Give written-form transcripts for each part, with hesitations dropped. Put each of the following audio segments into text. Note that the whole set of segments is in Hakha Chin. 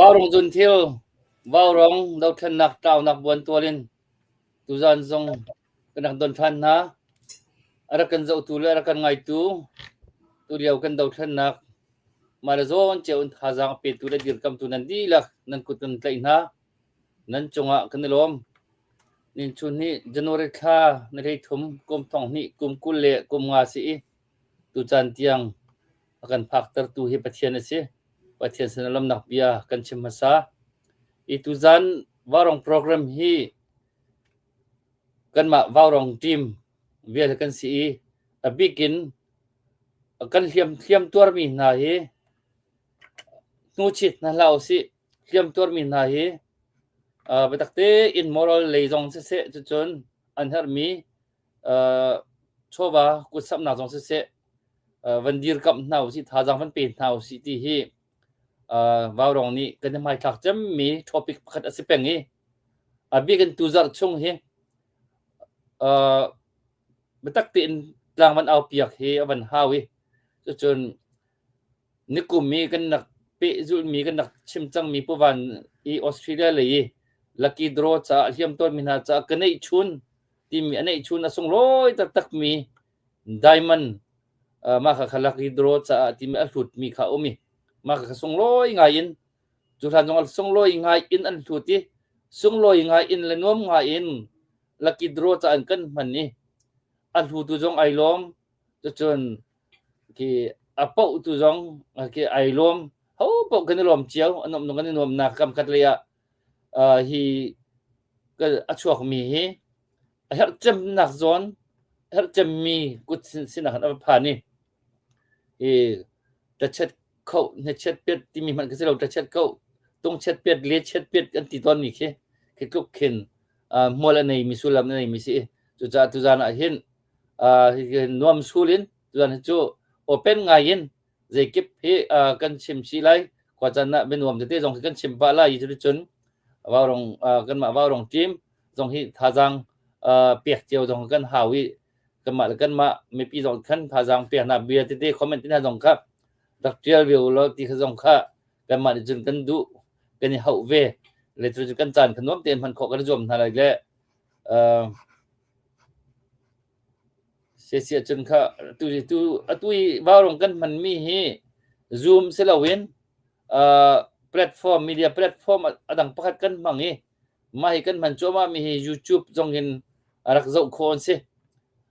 Vaurong zunthil, vaurong dothlennak tlaunak buantual in tuzan zong kan rak don ṭhan hna. A rak kan zohtu le a rak kan ngaitu tulio kan dothlennak mah le zawn cio in thazaang a petu le dirkamtu nan dihlak nan kut kan tlaih hna. Nan cungah kan i lawm. Ninchun hi January thla ni 13 kum 20 kum 25 si i tucaan tiang a kan phaktertu hi Pathian a si. Pathian sin ah lawmnak bia kan chim hmasa. I tuzaan Vaurong program hi kanmah Vaurong team vial kan si i a bik in kan hliam hliam tuarmi hna hi hnuchit hna hlah usih. Hliam tuarmi hna hi biatak tein moral lei zong siseh cucun an herhmi chawva kutsamhnak zong siseh van dirkamh hna usih thazaang van pe hna usih ti hi Vaurong nih kan i hmaithlak cemmi topic pakhat a si peng i a bik in tuzarh chung hi biatak tein tlang van au piak hi a van hau i cucun Nikum i kan rak pehzulhmi kan rak chim cangmi Puvan i Australia lei i lucky draw caah hliam tawnmi hna caah ka neihchun timi a neihchun a sunglawi taktakmi diamond mah kha kha lucky draw caah timi a hlutmi kha a um i mah kha sunglawi ngai in cu hlan zong sunglawi ngai in an hlut i sunglawi ngai in le nuam ngai in lucky draw caah an kan hman i a hlutu zong ai lawm cucun Khi a paoh tu zong khi ai lawm. Ho paoh kan i lawm cio. A nuamh kan i nuamnak kam khat lei ah hi a chuakmi hi a herh cemnak zawn a herh cemmi kut sinak in a va phan i hi ṭachet khoh hnechet piat timi hmanh khi si lo ṭachet khoh tungchet piat lechet piat kan ti tawnmi khi khi tluk khin hmual a neimi sullam a neimi si. Cucaah tuzaan ah hin nuam sul in tuan hi cu open ngai in zeikip hi kan chim chih lai khua caan ah bianuam tete zong hi kan chim pah lai i cun vaurong kanmah vaurong team zong hi thazaang pek cio zong kan hau i kanmah le kanmah mipi zong khan thazaang pek na bia tete comment te hna zong kha rak tial ve u law ti kha zong kha kanmah nih cun kan duh kan i hauh ve le cu kan caan kha nuam tein hman khawh kan i zuam hna lai le Siasiah cun kha tu tu atu i vaurong kan hmanmi hi Zoom si loin uh, platform media platform a dang pakhat kan hmang i mah hi kan hman cuahmah mi hi YouTube zong in a rak zoh khawh an si.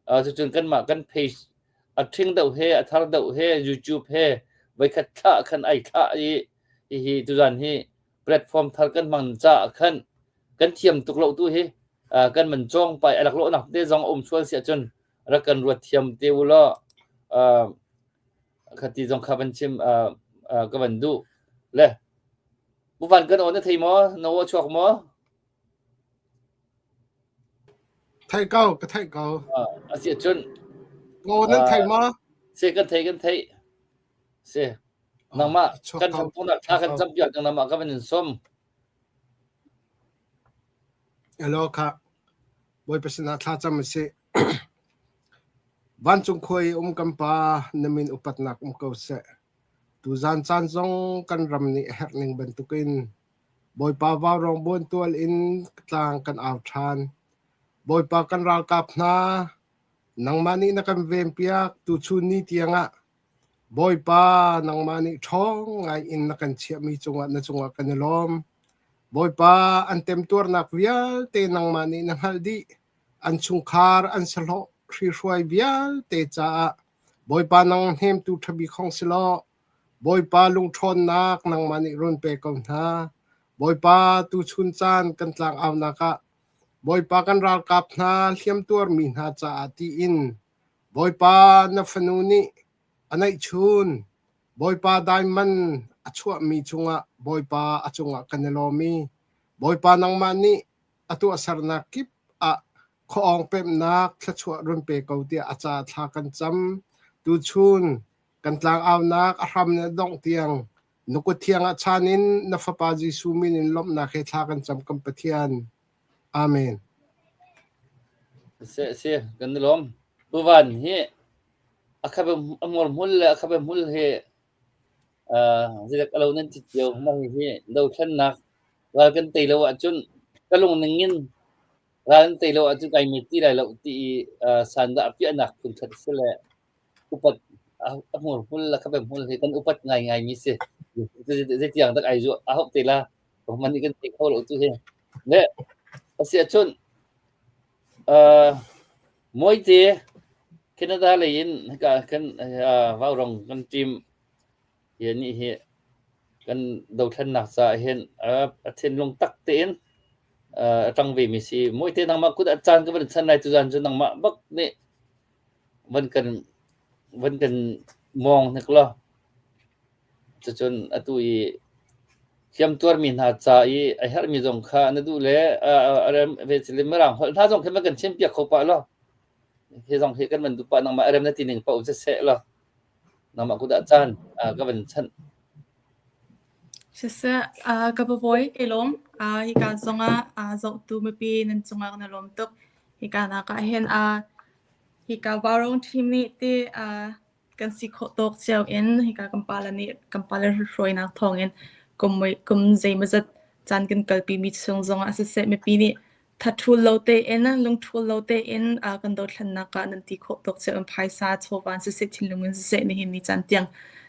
Uh, cucun kanmah kan page a ṭhing deuh he a thar deuh he YouTube he voikhat thlah khan ai thlah i hihi tuzan hi platform thar kan hman caah khan kan thiam tuk lo tu hi kan man cawng pai a laklawhnak te zong a um sual si ahcun rak kan ruat thiam te u law khati zong kha van chim ka van duh le buvan kan aw na thei maw na aw chuak maw Theih ko, ka theih ko. A si ahcun Aw nan thei maw? Si kan thei kan thei. Si. Nangmah kan thampunak thla kan cam piak nangmah ka van in som. Hello kha Bawipa sinah thlacam a si. Vancung khua i um kan pa na min upatnak um ko seh. Tuzan caan zong kan ram nih a herh ning bantukin Bawipa vaurawng buantual in tlang kan au ṭhan. Bawipa kan ralkap hna, nangmah nih na kan venpiak tuchun ni tiangah Bawipa, nangmah nih ṭhawng ngaiin na kan chiahmi cungah na cungah kan i lawm. Bawipa, an temtuarnak vialte nangmah nih na hngalh dih. An chungkhar, an sahlawh hrihruai vialte caah Bawipa nang hnemtu ṭha bik hong si law, Bawipa lungṭhawnnak nangmah nih run pe ko hna. Bawipa, tuchun caan kan tlangaunak ah Bawipa kan ralkap hna hliamtuarmi hna caah tiin Bawipa na fanu nih a neihchun, Bawipa daiman a chuahmi cungah Bawipa a cungah kan i lawm i Bawipa nangmah nih a tuahsernak kip ah khuaawng pemhnak thluachuah run pe ko tiah a caah thla kan cam. Tuchun kan tlangaunak a hram in a dongh tiang na kut thiang ah chan in na Fapa Jesuh min in lawmhnak he thla kan cam kan Pathian. Amen. Si, si, kan i lawm. Tuvan hi a khabe a hmur hmul le a khabe hmul hi Zeidak a lo nan ti cio. Mah hihi dothlennak ral kan tei lo ahcun ka lung ning in ral an tei lo ahcun kai met ti lai lo ti i sandah a piahnak phun khat a si le upat a hmurhmul le khabe hmul hi kan upat ngaingai mi si. Zeitiang dak ai zuah a hauh te la. Man nih kan thei kho lo tu hi. Le a si ahcun Mawite Canada lei in hika kan Vaurong kan team hi nih hi kan dothlennak caah hin a thinlung tak tein a ṭang ve mi si. Mawite nangmah kut ah caan ka van chan lai tuzaan cu nangmah bak nih van kan van kan mawng hnik law Cucun atu i hliamtuarmi hna ca i a herhmi zong kha na duh le a rem ve Mirang holh hna zong khi van kan chimpiak kho pah law hi zong hi kan van duh pah nangmah a rem na ti ning paoh siseh law nangmah kut ah caan ka van chanh. Siseh, ka papawi kai lawm. Hika zongah zohtu mipi nan cungah kan i lawm tuk. Hika nak ah hin hika Vaurawng team nih ti kan si khawh tawk cio in hika kan pale nih kan pale hruainak thawngin kum kum zeimawzat caan kan kalpi mi chung zongah siseh mipi nih thathul lo tein lungthul lo tein kan dothlennak ah nan ti khawh tawk cio in phaisa chawva in siseh thinlung in siseh nihin ni caan tiang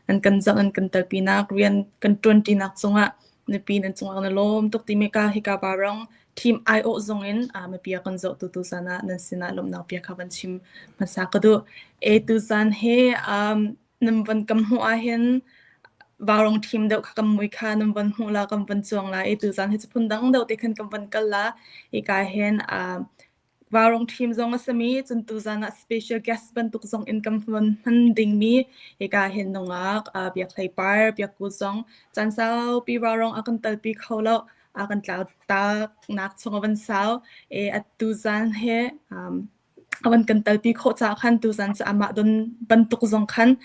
nan kan zoh nan kan telpinak rian kan ṭuanṭinak cungah mipi nan cungah na lawm tuk timi ka hika barang team aiawh zong in mipi a kan zohtu tuzan ah nan sinah lawmhnak bia kha van chim hmasa ka duh. E tuzan he nan van kam hmuh ahhin Vaurong team deuh kha kan mui kha nan van hmuh la kan van cuang la i tuzan hi cu phun dang deuh te khan kan van kal la hika hin Vaurong ṭhim zong a simi, cun tuzaan ah special guest bantuk zong in kan von hman dingmi hika hin nungak Biak Hlei Par, Biak Ku zong caan saupi vaurong a kan telpi kho lo, a kan tlau taknak chung a van sau. E atu zaan he a van kan telpi khawh caah khan tuzaan cu amah don bantuk zong khan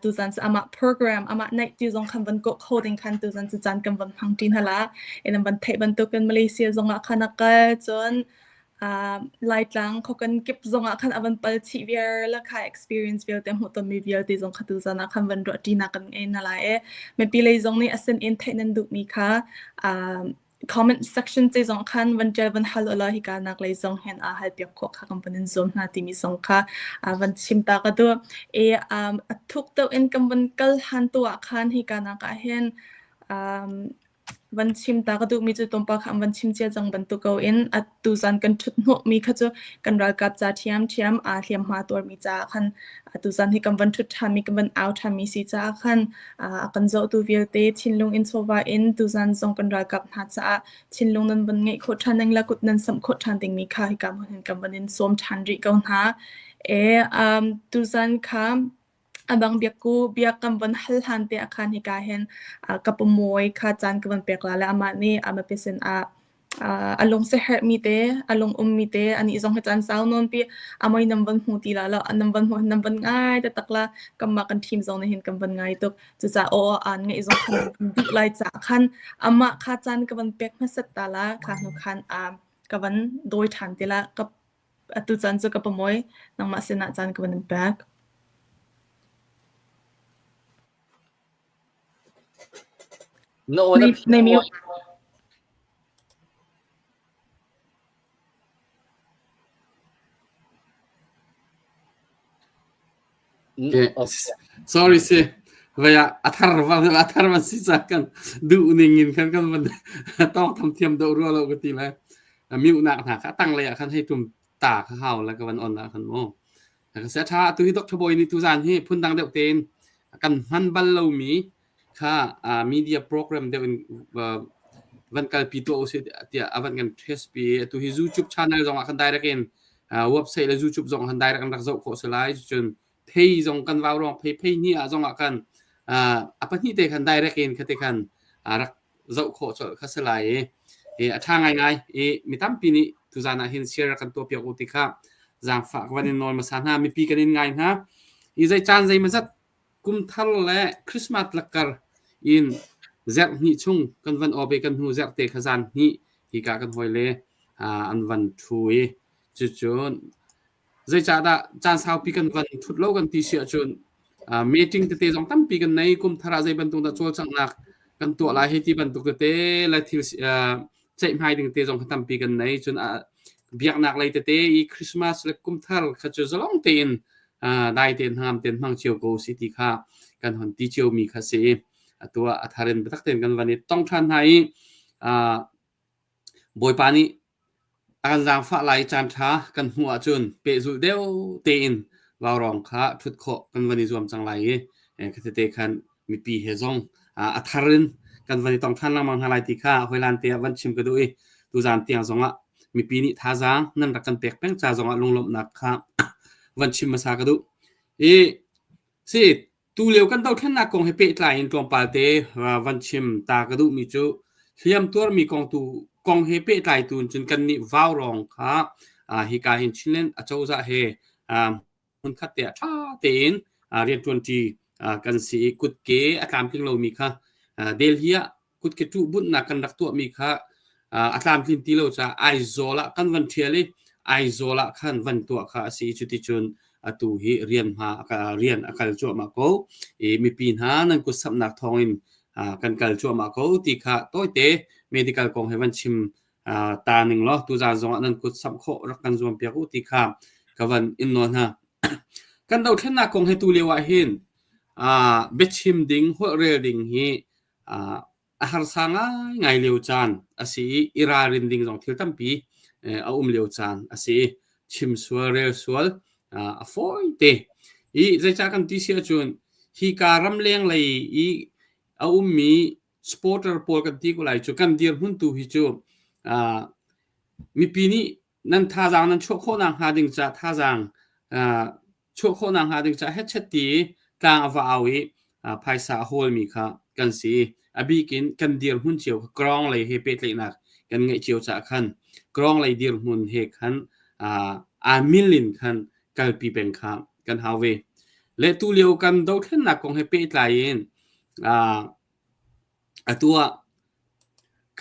tuzaan cu amah program amah naih ti zong khan van kawh kho ding khan tuzaan cu caan kan van hmang ṭi hna la. E nan van theih bantukin Malaysia zong ah khan a kal cun Laitlang khuakan kip zongah khan a van pal chih viar la kha experience vialte hmuhtonmi vialte zong kha tuzan ah khan van ruah ṭinak kan ngei na lai e. Mipi lei zong nih a sin in theih nan duhmi kha comment section te zong khan van ṭial van hal ulaw hika nak lei zong hin aa hal piak khawh kha kan van in zuam hna timi zong kha van chim ta ka duh. E a thuk deuh in kan van kal han tu ah khan hika nak ah hin Van chim ta ka duhmi cu tlawmpal kha an van chim cia cang bantuk ko in atu zan kan ṭhut hnawhmi kha cu kan ralkap ca ṭhiamṭhiam aa hliamhma tuarmi caah khan atu zan hi kan van ṭhut ṭhanmi kan van au ṭhanmi si caah khan a kan zohtu vialte thinlung in chawva in tuzan zong kan ralkap hna caah thinlung nan van ngeih khawh ṭhan ding le kut nan samh khawh ṭhan dingmi kha hika hmun hin kan van in sawm ṭhan rih ko hna. E um, tuzan kha A dang biakku biak kan von hal hlan te ah khan hika hin ka pamawi kha caan ka von pek la le amah nih a mipi sinah a lung siaherhmi te, a lung ummi te, anih zong hi caan sau nawnpi a mui nan von hmu ti la lo, nan von hmu nan von ngai taktak la, kanmah kan team zong nih hin kan von ngai tuk. Cucaah aw aan ngeih zong khan duh lai caah khan amah kha caan ka von pek hmasat ta la, kha hnu khan ka van dawi ṭhan ti la. Ka Atu caan cu ka pamawi, nangmah sinah caan ka van in pek. Na aw na Nei mute. Okay. Sorry si. Vaya athar va athar van si ca kan duh ning in khan kan van tawng tham thiam do rua lo ka ti lai. Mute nak hna kha tang lei ah khan hei tum ta kha hau la ka van on ah khan mu. Ka se tha tu hi Dr. Boy ni tu zan hi phun dang deuh tein kan hman bal lomi kha media program deuh in van kalpi tuah usih tiah a van kan test pi. Atu hi YouTube channel zong ah khan direct in website le YouTube zong khan direct an rak zoh khawh si lai. Cun phei zong kan vau rong phei phei ni ah zong ah khan a pahnih te khan direct in khate khan rak zoh khawh colh kha si lai i a ṭha ngaingai i mi tampi nih tuzan ah hin share kan tuah piak u ti kha zaangfah ka van in nawl hmasa hna mipi kan in ngai hna i zei caan zei mazat Kum thar le Christmas lakar in zerh hnih chung kan van awp i kan hnu zerhte kha zan hnih hika kan hawile an van ṭhu i cucu zeicahdah caan saupi kan van ṭhut lo kan ti si ahcun. Meeting tete zong tampi kan nei. Kum thar ah zei bantuk dah cawlcanghnak kan tuah lai hei ti bantuk tete le thil ceihmai ding te zong kha tampi kan nei. Cun biaknak lei tete i Christmas le kum thar kha cu zalong tein dai tein hnangam tein hmang cio ko si ti kha kan hon ti cio mi kha si. Atu ah a thar in biatak tein kan van i tong ṭhan hna i Bawipa nih a kan zaangfah lai i caanṭha kan hmuh ahcun pehzulh deuh tein vaurawng kha ṭhut khawh kan van i zuam cang lai i khatete khan mipi he zong a thar in kan van i tong ṭhan lengmang hna lai ti kha hawihlan te ah van chim ka duh i tuzaan tiang zongah mipi nih thazaang nan rak kan pek peng ca zongah lunglawmhnak kha van chim hmasa ka duh. I si Tulio kan dothlennak kong he pehtlai in tlawmpal te van chim ta ka duhmi cu hliam tuarmi kong tu kong he pehtlai tu in cun kannih vaurawng kha hika hin Chinland acozah he hmunkhat te ah ṭha tein rianṭuanṭi kan si i kutke a tlamtling lomi kha Delhi ah kutke ṭuh bunhnak kan rak tuahmi kha a tlamtlin ti lo caah Aizawl ah kan van ṭhial i Aizawl ah khan van tuah kha a si i cuticun atu hi rian hma rian a kal cuahmah ko i mipi hna nan kut samhnak thawngin kan kal cuahmah ko ti kha tawite medical kong he van chim ta ning law tuzaan zongah nan kut samh khawh rak kan zuam piak u ti kha ka van in nawl hna. Kan dothlennak kong he tu lio ah hin biachim ding holhrel ding hi a harsa ngaingai lio caan a si i i ralrin ding zong thil tampi a um lio caan a si i chim sual rel sual a fawi te. I zeicah kan ti si ahcun hika ramleng lei i a ummi supporter pawl kan ti ko lai cu kan dirhmun tu hi cu mipi nih nan thazaang nan chuah khawh nakhnga ding ca thazaang chuah khawh nakhnga ding caah hetchet ti tlang a va au i phaisa a hawlmi kha kan si. A bik in kan dirhmun cio kha Krawng lei he pehtlaihnak kan ngeih cio caah khan Krawng lei dirhmun he khan aa mil in khan kalpi peng kha kan hau ve. Le tulio kan dothlennak kong he pehtlai in Atu ah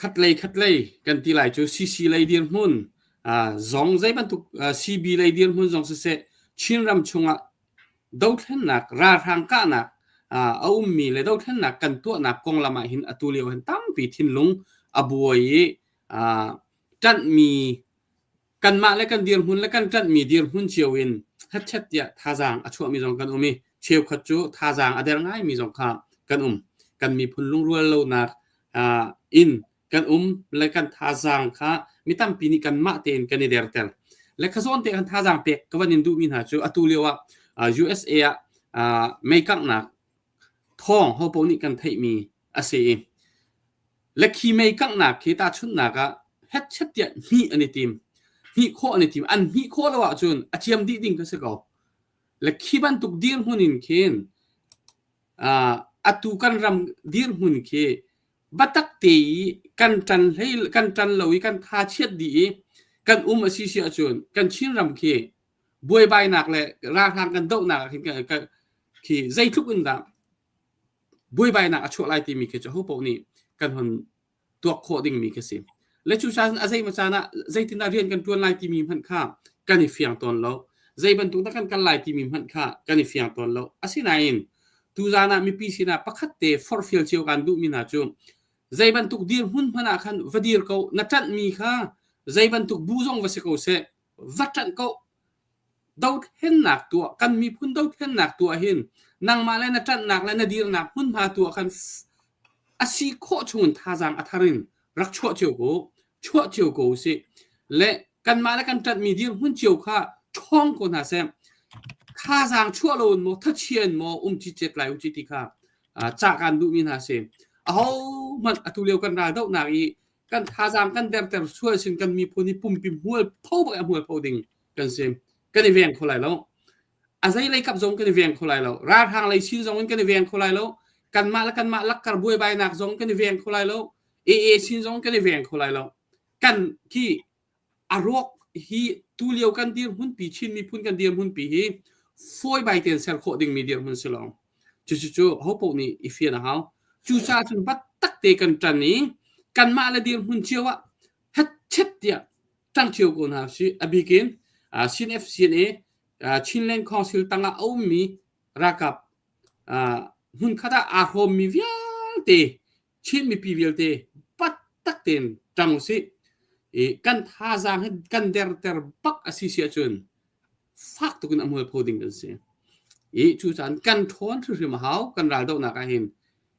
khatlei khatlei kan ti lai cu CC lei dirhmun zong zei bantuk CB lei dirhmun zong siseh Chinram chungah dothlennak ralhrang kahnak a ummi le dothlennak kan tuahnak konglam ah hin atu lio hin tampi thinlung a buai i ṭanhmi kanmah le kan dirhmun le kan ṭanhmi dirhmun cio in hetchet tiah thazaang a chuahmi zong kan um i cheukhat cu thazaang a der ngaimi zong kha kan um. Kan miphun lungrual lonak in kan um le kan thazaang kha mi tampi nih kanmah tein kan i derter. Le kha zawn te kan thazaang pek ka van in duhmi hna cu atu lio ah USA ah meikanghnak thawng hopaoh nih kan theihmi a si i Lakhi mei kanghnak khi tahchunhnak ah hetchet tiah hnih an i tim. Hnih khawh an i tim. An hnih khawh lo ahcun a ciam dih ding kha si ko. Lakhi bantuk dirhmun in khin atu kan ram dirhmun khi biatak te i kan ṭan hlei kan ṭan lo i kan tha chiat dih i kan um a si si ahcun kan Chinram khi buaibainak le ralhrang kan dohnak ah khin khi zeitluk in dah buaibainak a chuah lai timi khi cu hopaoh nih kan hon tuak khawh dingmi khi si. Le cucaah a zeimaw caan ah zeitindah rian kan ṭuan lai timi hmanh kha kan i fiang tawn lo. Zei bantuk dah kan kal lai timi hmanh kha kan i fiang tawn lo. Asinain tuzaan ah mipi sinah pakhat te forhfial cio kan duhmi hna cu zei bantuk dirhmun hmanh ah khan va dir ko, na ṭanhmi kha zei bantuk bu zong va si ko seh, va ṭanh ko. Dothlennak tuah, kan miphun dothlennak tuah hin nangmah le na ṭanhnak le na dirnak hmunhma tu ah khan a si khawh chungin thazaang a thar in rak chuah cio ko, chuah cio ko usih. Le kanmah le kan ṭanhmi dirhmun cio kha ṭhawng ko hna seh. Thazaang chuah lo in maw, thachia in maw um cicet lai u ci ti kha cah kan duhmi hna si. Ahohmanh atu lio kan ral dohnak i kan thazaang kan derter sual sin kan miphun hi pumpi hmual pho bak hmual pho ding kan si kan i veng kho lai lo a zei lei kap zong kan i veng kho lai lo ralhrang lei sin zong in kan i veng kho lai lo kanmah le kanmah lakkar buaibainak zong kan i veng kho lai lo AA sin zong kan i veng kho lai lo kan khi a rawk hi tulio kan dirhmunpi Chin miphun kan dirhmunpi hi fawi bai tein ser khawh dingmi dirhmun si lo. Cucu hopoh nih i fian a hau. Cucaah cun biatak te kan ṭan i kanmah le dirhmun cio ah hetchet tiah ṭang cio ko hna usih. A bik in CNF CNA Chinland Council tangah a ummi ralkap. Hmunkhat ah aa hrawmmi vialte Chin mipi vialte pat tak tein ṭang usih. I kan thazaang hi kan derter bak a si si ahcun fak tuk in a hmualpho ding kan si. I cucaah kan ṭhawn hrimhrim a hau kan raldohnak ah hin.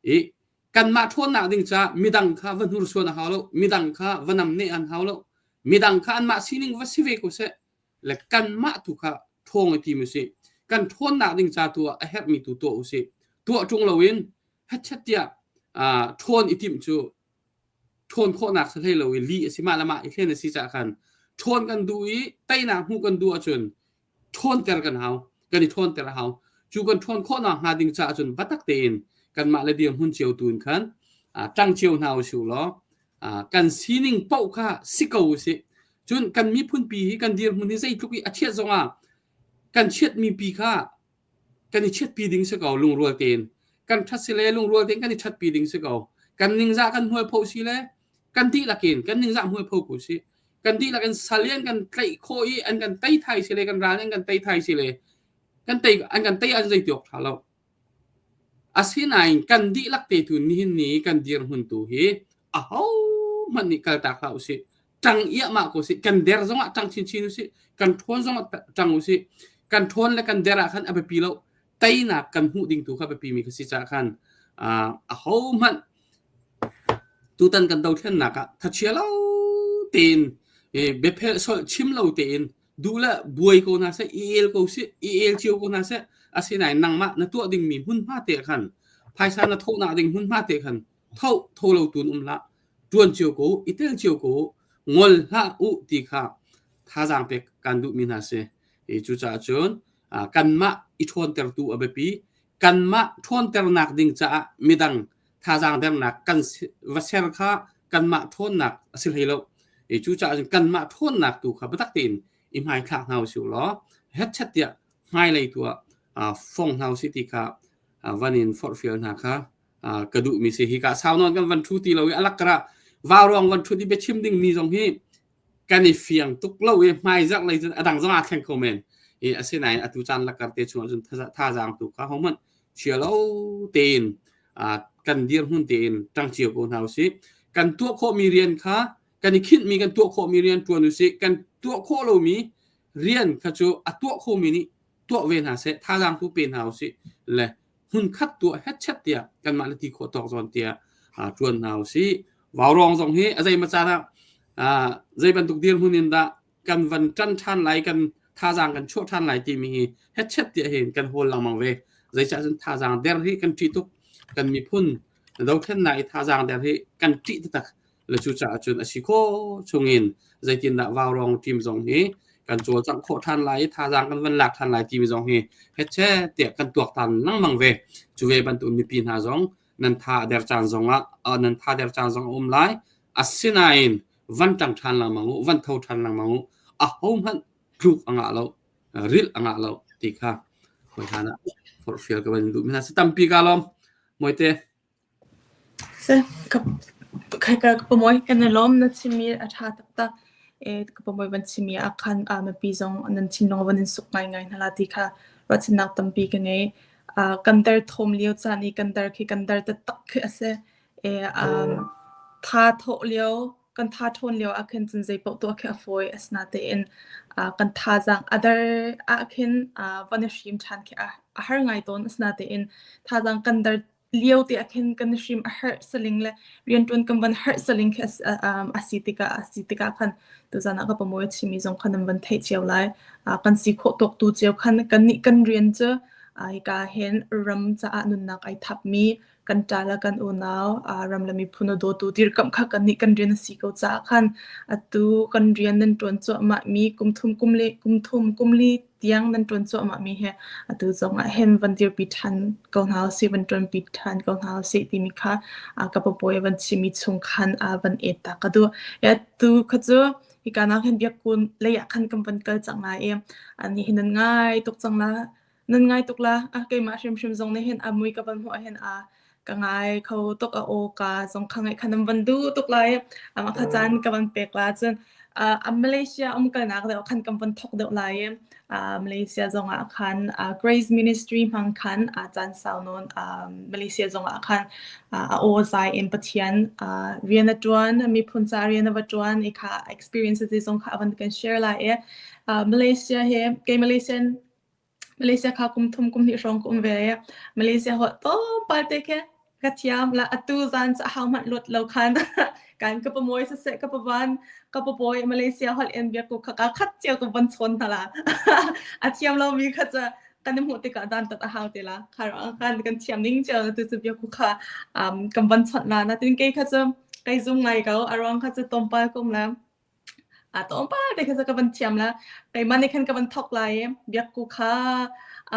I kanmah ṭhawnnak ding caah midang kha va hnursuan a hau lo, midang kha va namneh an hau lo, midang kha anmah sining va si ve ko seh. Le kanmah tu kha ṭhawng i tim usih. Kan ṭhawnnak ding ca tu ah a herhmi tu tuah usih. Tuah ṭung loin hetchet tiah ṭhawn i timh cu ṭhawn khawhnak si hlei lo i lih a si mah le mah i hlen a si caah khan ṭhawn kan duh i teinak hmuh kan duh ahcun ṭhawnter kan hau kan i ṭhawnter a hau cu kan ṭhawn khawhnak hnga ding caah cun biatak tein kanmah le dirhmun cio tu in khan ṭang cio hna usih law kan sining paoh kha si ko usih cun kan miphunpi hi kan dirhmun hi zeitluk i a chiat zongah kan chiatmi pi kha kan i chiatpi ding si ko lungrual tein kan ṭhat si le lungrual tein kan i ṭhatpi ding si ko kan ningzah kan hmualpho si le kan dihlak in kan ningzah hmualpho ko si kan dihlak in sal i an kan tlaih khawh i an kan tei thai si le kan ral an kan tei thai si le kan tei an kan tei an zei ti awk ṭha lo asinain kan dihlak te tu nihin ni kan dirhmun tu hi aho hmanh nih kaltak hlah usih ṭang iahmah ko sih kan der zongah ṭang chinchin usih kan ṭhawn zongah ṭang usih kan ṭhawn le kan der ah khan a biapi lo teinak kan hmuh ding tu kha biapi mi kha si caah khan aho hmanh tutan kan dothlennak ah thachia lo tein biaphel solh chim lo tein duh le buai ko hna seh i el ko sih i el cio ko hna seh asinain nangmah na tuah dingmi hmunhma te khan phaisa na thawhnak ding hmunhma te khan tho tho lo tun um hlah ṭuan cio ko i tel cio ko ngol hlah u ti kha thazaang pek kan duhmi hna si. I cucaah cun kanmah i ṭhawntertu a biapi. Kanmah ṭhawnternak ding caah midang thazaang dernak kan va ser kha kanmah ṭhawnnak a si hlei lo. I cucaah cun kanmah ṭhawnnak tu kha biatak tein i hmaithlak hna usih law hetchet tiah hmailei tu ah fong hna usih ti kha van in forhfial hna kha ka duhmi si hika sau nawn kan van ṭhu ti lo i a lak karah vauruang van ṭhut i biachim dingmi zong hi kan i fiang tuk lo i hmaizarh lei cun a dang zong aa thleng kho men i asinain atu caan lakar te chungah cun thazaang tu kha hohmanh chia lo tein kan dirhmun tein ṭang cio ko hna usih kan tuah khawhmi rian kha kan i khinhmi kan tuah khawhmi rian ṭuan usih kan tuah khawh lomi rian kha cu a tuah khomi nih tuah ve hna seh thazaang tu pe hna usih le hmunkhat tuah hetchet tiah kanmah le ti khawh tawk zawn tiah ṭuan hna usih. Vaurawng zong hi a zeimaw caan ah zei bantuk dirhmun in dah kan van ṭan ṭhan lai, kan thazaang kan chuah ṭhan lai timi hi hetchet tiah hin kan hawl lengmang ve. Zeicah cun thazaang der hi kan ṭih tuk. Kan miphun dothlennak i thazaang der hi kan ṭih taktak. Le cucaah cun a si khawh chungin zeitindah vaurawng team zong hi kan cawlcangh khawh ṭhan lai i thazaang kan van lak ṭhan lai timi zong hi hetchet tiah kan tuaktan lengmang ve. Cu ve bantuk mipi hna zong nan tha a der caan zongah nan tha der caan zong a um lai. Asinain van ṭang ṭhan lengmang u, van tho ṭhan lengmang u. Ahohmanh tluk a ngah lo, rilh a ngah lo ti kha hawi hlan ah forhfial ka van duh mi hna si tampi ka lawm. Mawite. Ka pamuai kan i lawm na chimmi a ṭha taktak. Ka pamuai van chimmi ah khan mipi zong nan thinlung van in suk ngaingai hna la ti kha ruahchannak tampi ka ngei. Kan derthawm lio caan i kan der khi kan der taktak khi a si. Tha thawh lio, kan tha ṭhawn lio ah khin cun zei paoh tuah khi a fawi. Asinain kan thazaang a der ah khin van i hrim ṭhan khi a har ngai tawn. Asinain thazaang kan der lio te ah khin kan hrim a herh saling le rianṭuan kan van herh saling khi a si tikah a si tikah khan tuzan ah ka pamuai chimi zong khan nan van theih cio lai. Kan si khawh tawk tu cio khan kannih kan rian cu hika hin ram caah nunnak ai thapmi kan ṭa le kan unau ram le miphun a dawtu dirkamh kha kannih kan rian a si ko caah khan atu kan rian nan ṭuan cuahmah mi kum thum kum li kum thum kum li tiang nan ṭuan cuahmahmi hi atu zongah hin van dirpi ṭhan ko hna usih, van ṭuanpi ṭhan ko hna usih timi kha ka papawi a van chimmi chung khan van et ta ka duh. Atu kha cu hika nak hin biakkun lei ah khan kan van kal cang lai i ani hi nan ngai tuk cang la nan ngai tuk la keimah hrimhrim zong nih hin a mui ka van hmuh ah hin a ka ngai kho tuk a aw ka zong kha ngaih kha nan van duh tuk lai amah kha caan ka van pek la cun. Uh, Malaysia umkalnak deuh khan kan von thok deuh lai i uh, Malaysia zongah khan uh, Grace Ministry hmang khan uh, caan sau nawn uh, Malaysia zongah khan uh, a aw zai in Pathian uh, rian a ṭuan miphun ca rian a va ṭuan i kha experiences zong kha a van kan share lai i uh, Malaysia he kei Malaysian Malaysia kha kum thum kum hnih hrawng ka um ve i Malaysia holh tlawmpal te khi ka thiam. La atu zan cu ahau hmanh luat lo khan kan ka pamuai siseh ka pavan ka papawi Malaysia holh in biak ku kha ka khat cio ka von chawn hna la. A thiam lomi kha cu kan i hmuh tikah dan tat a hau te la. Kha kan kan thiam ning cio tu cu biak ku kha um, kan von chawnh la. Natin kei kha cu kai zum ngai ko. A ruang kha cu tlawmpal ka um la. A tlawmpal te kha cu ka van thiam la. Keimah nih khan ka van thawk lai i biakku kha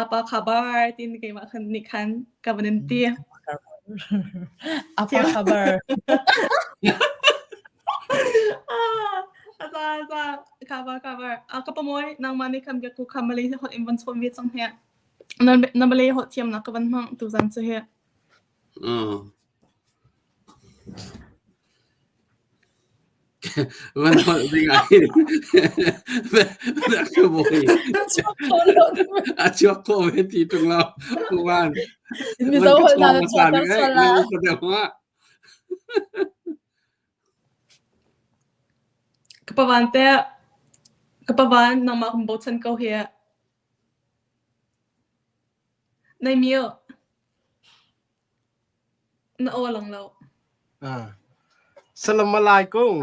apa khabar tin keimah khan nih khan ka van in ti. Apa khabar. Aza aza khabar khabar. A ka pamoy nangmah nih khan biakku kha Malaysia holh in van chawn ve cang he. Na Malay holh thiam nak ka van hmang tuzan cu hi. Van holh ding ah hin a chuak khawh ve ti ṭung lo kuan. Mizo holh hna na chuahter sual la. Ka pavan te ka pavan nangmah kan bochan ko hi. Nei mio. Na aw lang lo. Ah. Salam alaikum.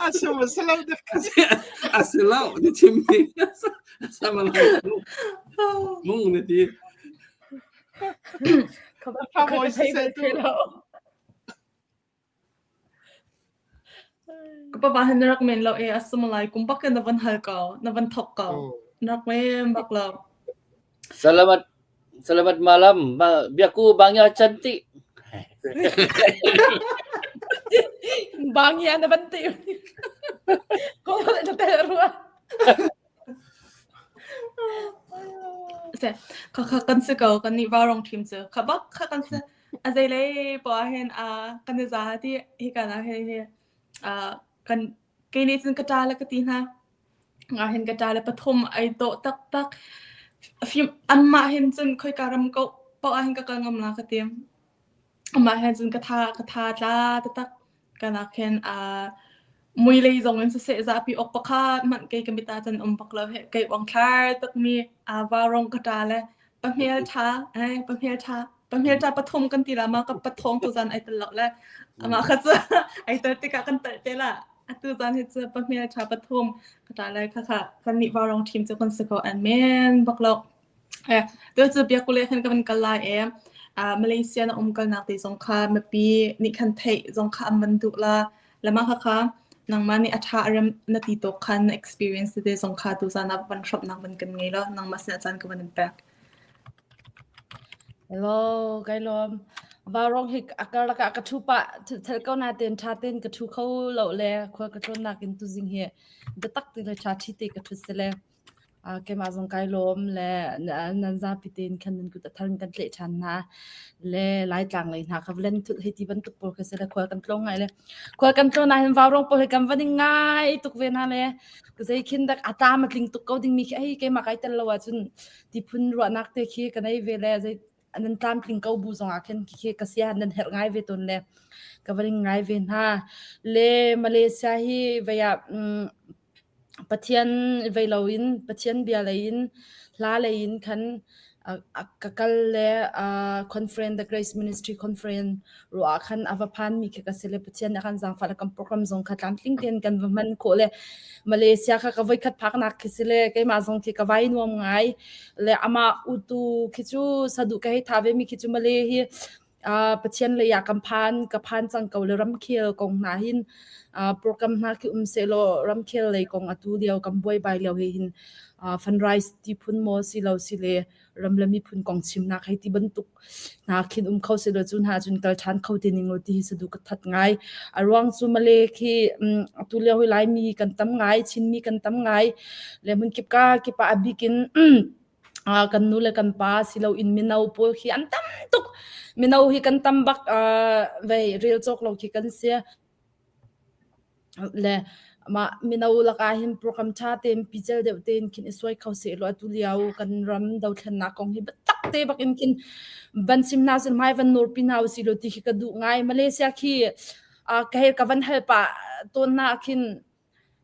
Asama salam dak. Asilo ni chimmi. Salam alaikum. Mung na ti. Ka voice se tu. Ka papa hin na rak men lo e assalamualaikum bak in na van hal ko na van thok ko na rak men bak lo. Selamat selamat malam biaku bangya cantik. Bangya na van ti. Ko na tel rua. Se kha kha kan si ko kan nih vaurong ṭhim cu kha bak kha kan si a zeilei poah hin a kan i za ti hi kan ah hin hi a kan kei nih cun ka ṭa le ka ti hna nga hin ka ṭa le pathum ai dawh taktak fim anmah hin cun khoika ram ko poah ah hin ka kal ngam la ka ti Amah he cun ka tha ka tha tla taktak. Kanak hin aa mui lei zong in siseh zapi awk pakhat hmanh kei ka mit ah cun um bak lo hih. Kei uangthlar tukmi aa vaurong ka ṭa le pahmel ṭha eh pahmel ṭha pahmel ṭha pathum kan ti la ma ka pathawng tuzan ai tel lo le amah kha cu ai tel tikah kan telh te la. Atu zan hi cu pahmel ṭha pathum ka ṭa le khakha kan nih vaurong ṭhim cu kan si ko an men bak lo. Tu cu biakule khan ka van kal lai i Malaysia na um kalnak te zong kha mipi nih khan theih zong kha an van duh la. Le mah khakha nangmah nih a ṭha a rem na ti tawk khan na experience tete zong kha tuzan ah van hrawmhnak van kan ngei law nangmah sinah caan ka van in pek. Hello, kai lawm. Vaurong hi a karlak ah ka ṭhu pah thel ko nain ṭha tein ka ṭhu kho lo le khua ka tlawnnak in tuzing hi biatak te le ṭha ṭhi te ka ṭhut si le. Keimah zong kai lawm le nan zapi tein khan nan kut a thar in kan tleh ṭhan hna. Le Laitlang lei hna kha valen thulh hei ti bantuk pawl kha si le khual kan tlawng ngai le khual kan tlawn ah hin vaurong pawl hi kan van in ngai tuk ve hna le zei khin dak a tlam a tling tuk ko dingmi khi hei keimah kai tel lo ahcun ti phun ruahnak te khi ka nei ve le zei nan tlamtling ko bu zong ah khin khi ka sia nan herh ngai ve tawn le ka van in ngai ve hna. Le Malaysia hi vei ah Pathian vei loin Pathian bia lei in hla lei in khan ka kal le conference The Grace Ministry Conference ruah ah khan a va phanmi khi ka si le Pathian nih a kan zaangfah le kan program zong kha tlamtling tein kan va hman khawh le Malaysia kha ka voikhat phaknak khi si le keimah zong khi ka vai nuam ngai le amah utu khi cu saduh ka hei tha ve mi khi cu Malay hi Pathian lei ah kan phan ka phan cang ko le ramkhel kong hna hin program hna khi um sehlaw ramkhel lei kong atu lio kan buaibai lio he hin fundraise ti phun maw si lo si le ram le miphun kong chimnak hei ti bantuk hna khin um kho sehlaw cu hna cun kal ṭhan kho te ning law ti hi sadu ka that ngai. A ruang cu Malay khi atu lio hi Laimi kan tam ngai, Chinmi kan tam ngai le hmunkip ka kip ah a bik in kan nu le kan pa siloin mino pawl khi an tam tuk. Mino hi kan tam bak vei rel cawk lo khi kan si. Le mah mino lakah hin program ṭha tein pical deuh tein khin i suai kho sehlaw atu lio kan ram dothlennak kong hi biatak te bak in khin van chim hna usih hmai van nawrpi hna usih law ti khi ka duh ngai. Malaysia khi uh, ka hei ka van hal pah tawn na khin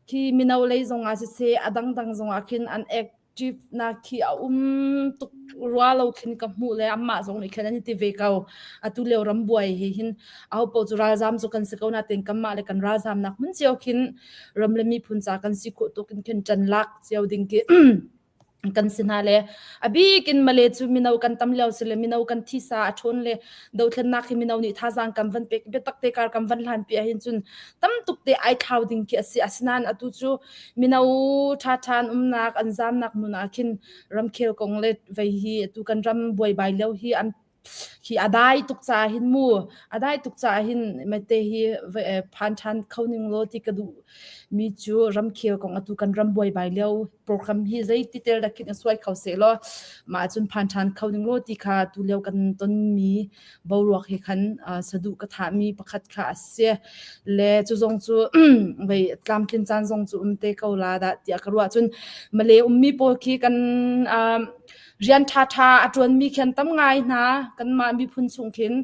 khi mino lei zong ah siseh a dangdang zong ah khin an ek Ṭipnak khi a um tuk rua lo khin ka hmuh le anmah zong nih khin an i ti ve ko. Atu lio ram buai he hin ahopaoh cu ralzaam cu kan si ko nain kanmah le kan ralzaamnak hmun cio khin ram le miphun ca kan si khawh tuk in khin ṭan lak cio ding khi kan si hna le a bik in Malay cu mino kan tam lio si le mino kan thisa a ṭhawn le dothlennak hi mino nih thazaang kan van pek biatak te kar kan van hlan pi ahhin cun tam tuk te ai thlau ding khi a si. Asinain atu cu Mino ṭhaṭha an umnak, an zaamnak hmun ah khin ramkhel kong le vei hi atu kan ram buaibai lio hi an hi a dai tuk caah hin mu a dai tuk caah hin mate hi phan ṭhan kho ning law ti ka duh mi cu ramkhel kong atu kan ram buaibai lio program hi zeiti tel dak khin a suai kho seh law mah cun phan ṭhan kho ning law ti kha tu lio kan ton mi boruak he khan saduh ka thahmi pakhat kha a si. Le cu zong cu vei tlamtlin caan zong cu um te ko la dah tiah ka ruah. Cun Malay ummi pawl khi kan rian ṭhaṭha a ṭuanmi khi an tam ngai hna. Kanmah miphun chung khin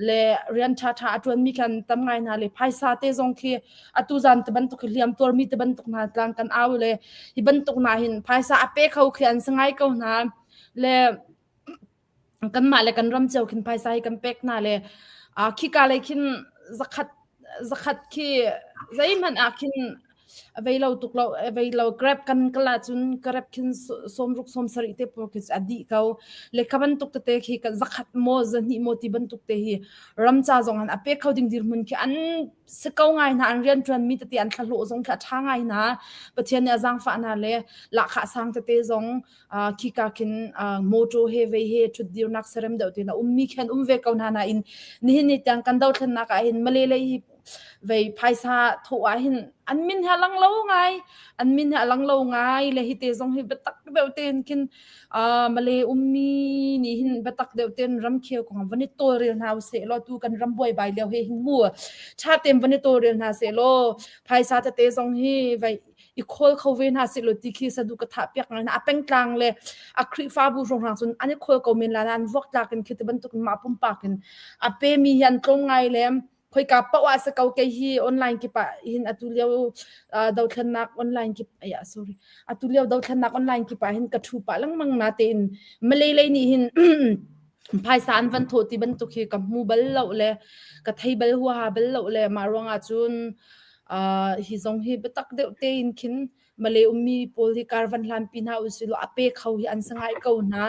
le rian ṭhaṭha a ṭuanmi khi an tam ngai hna le phaisa te zong khi atu zan te bantuk hi hliam tuarmi te bantuk hna tlang kan au le hi bantuk hna hin phaisa a pe kho khi an si ngai ko hna. Le kanmah le kan ram cio khin phaisa hi kan pek hna le khika lei khin zakhat zakhat khi zeihmanh ah khin a vei lo tuk lo a vei lo grab kan kal ahcun grab khin sawmruk sawmsarih te pawl khi a dih ko le kha bantuk tete khi kan zakhat maw zahnih maw ti bantuk te hi ram ca zong an a pe kho ding dirhmun khi an si ko ngai hna an rianṭuan mi tete an thlahlawh zong khi a ṭha ngai hna Pathian nih a zaangfah hna le lahkhah sang tete zong khika khin motor he vei he ṭhutdirnak serem deuh tein a ummi khi an um ve ko hna nain nihin ni tiang kan dothlennak ah hin Malay lei hi vei phaisa thawh ah hin an min hi a lang lo ngai an min hi a lang lo ngai le hi te zong hi biatak deuh tein khin Malay ummi nih hin biatak deuh tein ramkhel kong van i tawlrel hna usih law tu kan ram buaibai lio he hin mu ṭha tein van i tawlrel hna seh law phaisa tete zong hi vei i khawl kho ve hna seh law ti khi sadu ka thah piak ngai hna. A pengtlang le a Khrihfabu hrawnghrang cun an i khawl ko men la an vuak tlak in khi ti bantuk in mah pumpak in a pemi hi an tlawm ngai le khoika paoh ah si ko kei hi online kip ah hin atu lio dothlennak online kip aya sorry atu lio dothlennak online kip ah hin ka thu pah lengmang na tein Malay lei nih hin phaisa an van thawh ti bantuk hi ka hmu bal lo le ka thei bal huaha bal lo le mah ruangah cun uh, hi zong hi biatak deuh tein khin Malay ummi pawl hi kar van hlanpi hna usih law a pe kho hi an sangai ko hna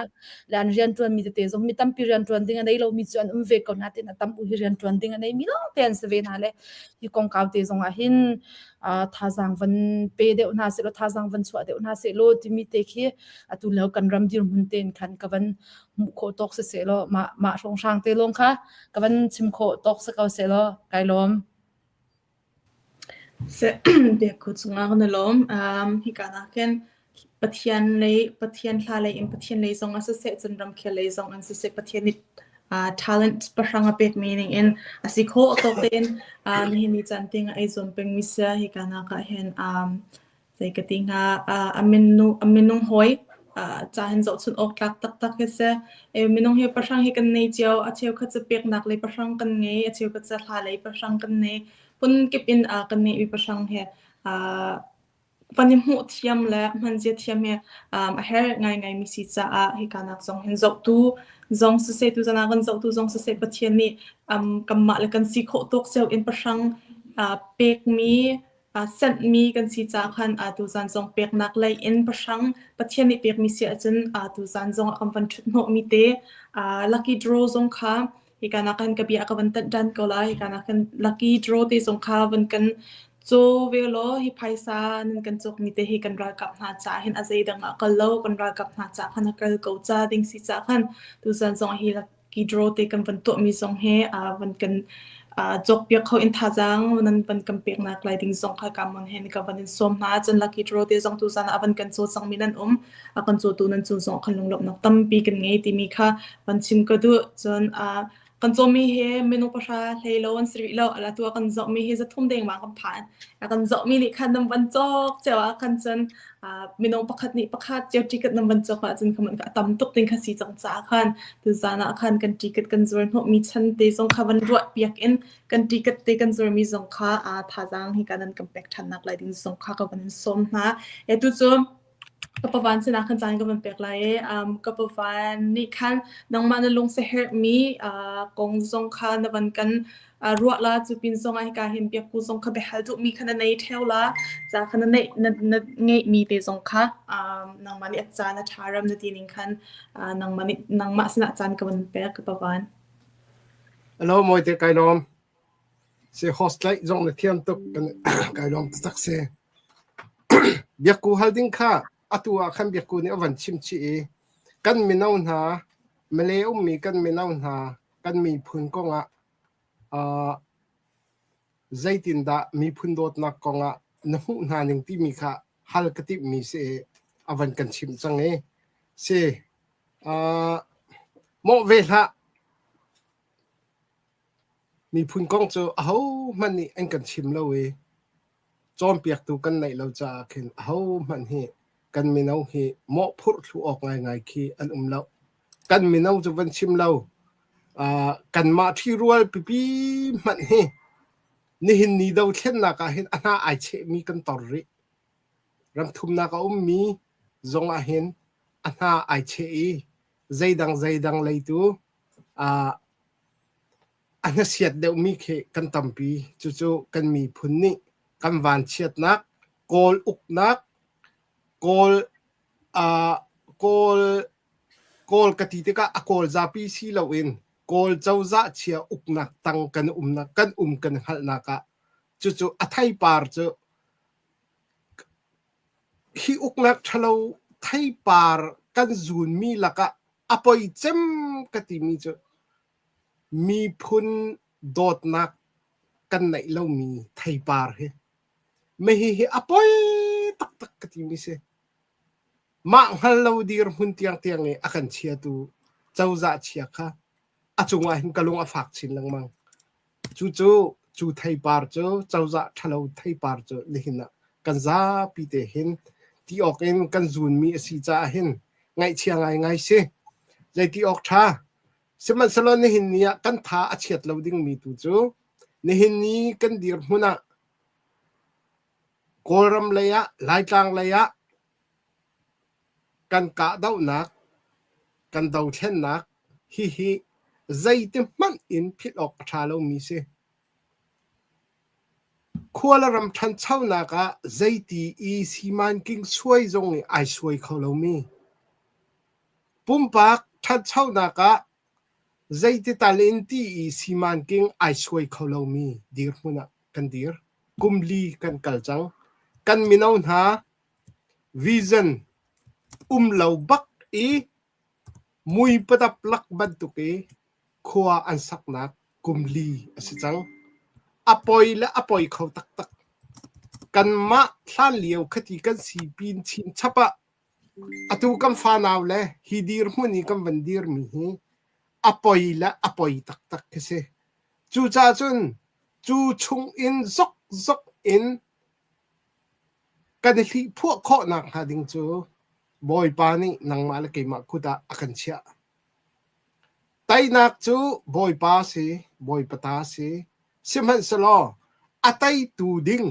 le an rianṭuan mi tete zong mi tampi rianṭuan ding a nei lomi cu an um ve ko hna tin a tam u hi rianṭuan ding a nei mi lawng te an si ve hna le hi kongkau te zong ah hin uh, thazaang van pe deuh hna seh law thazaang van chuah deuh hna seh law timi te khi atu lio kan ram dirhmun tein khan ka van hmuh khawh tawk si seh law mah mah hrawnghrang te lawng kha ka van chim khawh tawk si ko seh law kai lawm. Biakku cungah kan i lawm. Um, hika nakin Pathian lei, Pathian hla lei in Pathian lei zong ah siseh, cun ramkhel lei zong in siseh, Pathian nih uh, talent pahrang a pekmi ning in a si khawh tawk tein uh, nihin ni caan tiang a ei zuam pengmi si. Hika nak ah hin um, Zei ka ti hnga, a minung hawi ca hin zohchunh awk tlak taktak hi si. Minung hi pahrang hi kan nei cio. A cheukhat cu peknak lei pahrang kan ngei, a cheukhat cu hla lei pahrang kan nei. Phunkip in kan ngeihmi pahrang hi van i hmuh thiam le hmanzia thiam hi a herh ngaingaimi si caah hika nak zong hin zohtu zong siseh, tuzan ah kan zohtu zong siseh Pathian nih kanmah le kan si khawh tawk cio in pahrang pekmi Senhmi kan si caah khan tuzan zong peknak lei in pahrang Pathian nih pekmi si ahcun tuzan zong ah kan van ṭhut hnawhmi te lucky draw zong kha hika nak khan ka bia ka van tanh ṭhan ko lai. Hika nak khan lucky draw te zong kha van kan caw ve law hi phaisa nan kan cawkmi te hi kan ralkap hna caah hin a zeidang ah kal lo kan ralkap hna caah khan a kal ko ca ding si caah khan tuzan zong hi draw te kan van tuahmi zong hi van kan cawkpiak kho in thazaang nan van kan peknak lai ding zong kha kamon he ka van in sawm hna cun lucky draw te zong tu zan ah van kan caw cangmi nan um a kan cawtu nan cung zong khan lunglawmhnak tampi kan ngei timi kha van chim ka duh cun. Kan cawmmi hi minung pahra hlei lo an si rih lo. Ala tu ah kan zohmi hi zathum dengmang kan phan. A kan zohmi nih khan nan van cawk cio ah khan cun minung pakhat nih pakhat cio ticket nan van cawk ahcun kha a tam tuk ding kha si cang caah khan tuzaan ah khan kan ticket kan zuar hnawhmi chan te zong kha van ruah piak in kan ticket te kan zuarmi zong kha thazaang hi kan kan pek ṭhan nak lai ding zong kha ka van in sawm hna. E tu cu Ka pavan sinah khan caan ka van pek lai i um, ka pavan nih khan nangmah na lung siaherhmi uh, kong zong kha na van kan uh, ruah la cu pin zong ah hika hin biakku zong kha biahal duhmi kha na nei ṭheo la ca kha na neih na, na ngeihmi te zong kha um, nangmah nih a caan a ṭha ram na ti ning khan uh, nangmah nih nangmah sinah caan ka van pek ka pavan. Hello Mawite kai lawm. Si host tlaih zong na thiam tuk kan kai lawm taktak si. Biakku hal ding kha atu ah khan biakku nih a van chim chih i kan mino hna Malay ummi kan mino hna kan miphun kongah uh, zeitindah miphun dawtnak kongah na hmuh hna ning timi kha hal ka timhmi si i a van kan chimh cang i si uh, mawh ve hlah Miphun kong cu ahohmanh nih an kan chim lo i cawnpiaktu kan neih lo caah khin ahohmanh hi kan mino hi mawhphurh thlu awk ngaingai khi an um lo. Kan mino cu van chim lo, uh, kanmah ṭhirual pipi hmanh hi nihin ni dothlennak ah hin a hna ai chehmi kan tor rih. Ramthumnak a ummi zong ah hin a hna ai cheh i zeidang zeidang lei tu uh, A hnasiat deuhmi khi kan tampi. Cucu kan miphun nih kan vanchiatnak, Kawl uknak, Kawl, uh, Kawl, Kawl ka ti tikah a Kawl zapi si loin Kawl cozah chia uknak tang kan umnak kan um kan hngalhnak ah cucu a theipar cu hi uknak ṭhalo theipar kan zunmi lakah a poi cem ka timi cu Miphun dawtnak kan neih lomi theipar hi hihi a poi taktak ka timi si. Mah hngal lo dirhmun tiangtiang i a kan chiatu cozah chia kha a cungah hin ka lung a fak chin lengmang. Cucu cu theipar cu cozah ṭhalo theipar cu nihin ah kan zapi te hin ti awk in kan zunmi a si caah hin ngaihchia ngaingai si. Zeiti awk ṭha Sihmanhsehlaw nihin ni ah kan tha a chiat lo dingmi tu cu nihin ni kan dirhmun ah Kawlram lei ah Laitlang lei ah kan kahdohnak, kan dothlennak hihi zeiti hmanh in philh awk a ṭha lomi si. Khua le ram ṭhanchonak ah zeiti i simanking suai zong i ai suai kho lomi Pumpak ṭhanchonak ah zeitital in ti i simanking ai suai kho lomi dirhmun ah kan dir. Kum li kan kal cang. Kan mino hna vision um lo bak i mui padap lak bantuk i khua an saknak kum li a si cang. A poi le a poi kho taktak. Kanmah hlan lio khati kan si pin chin chap ah Atu kan fanau le hi dirhmun i kan van dirmi hi a poi le a poi taktak khi si. Cucaah cun cu chung in zokzok in kan i hlihphuah khawhnak hnga ding cu Bawipa nih nangmah le keimah kut ah a kan chiah. Teinak cu Bawipa si, Bawipa ta si. Sihmanhsehlaw a teitu ding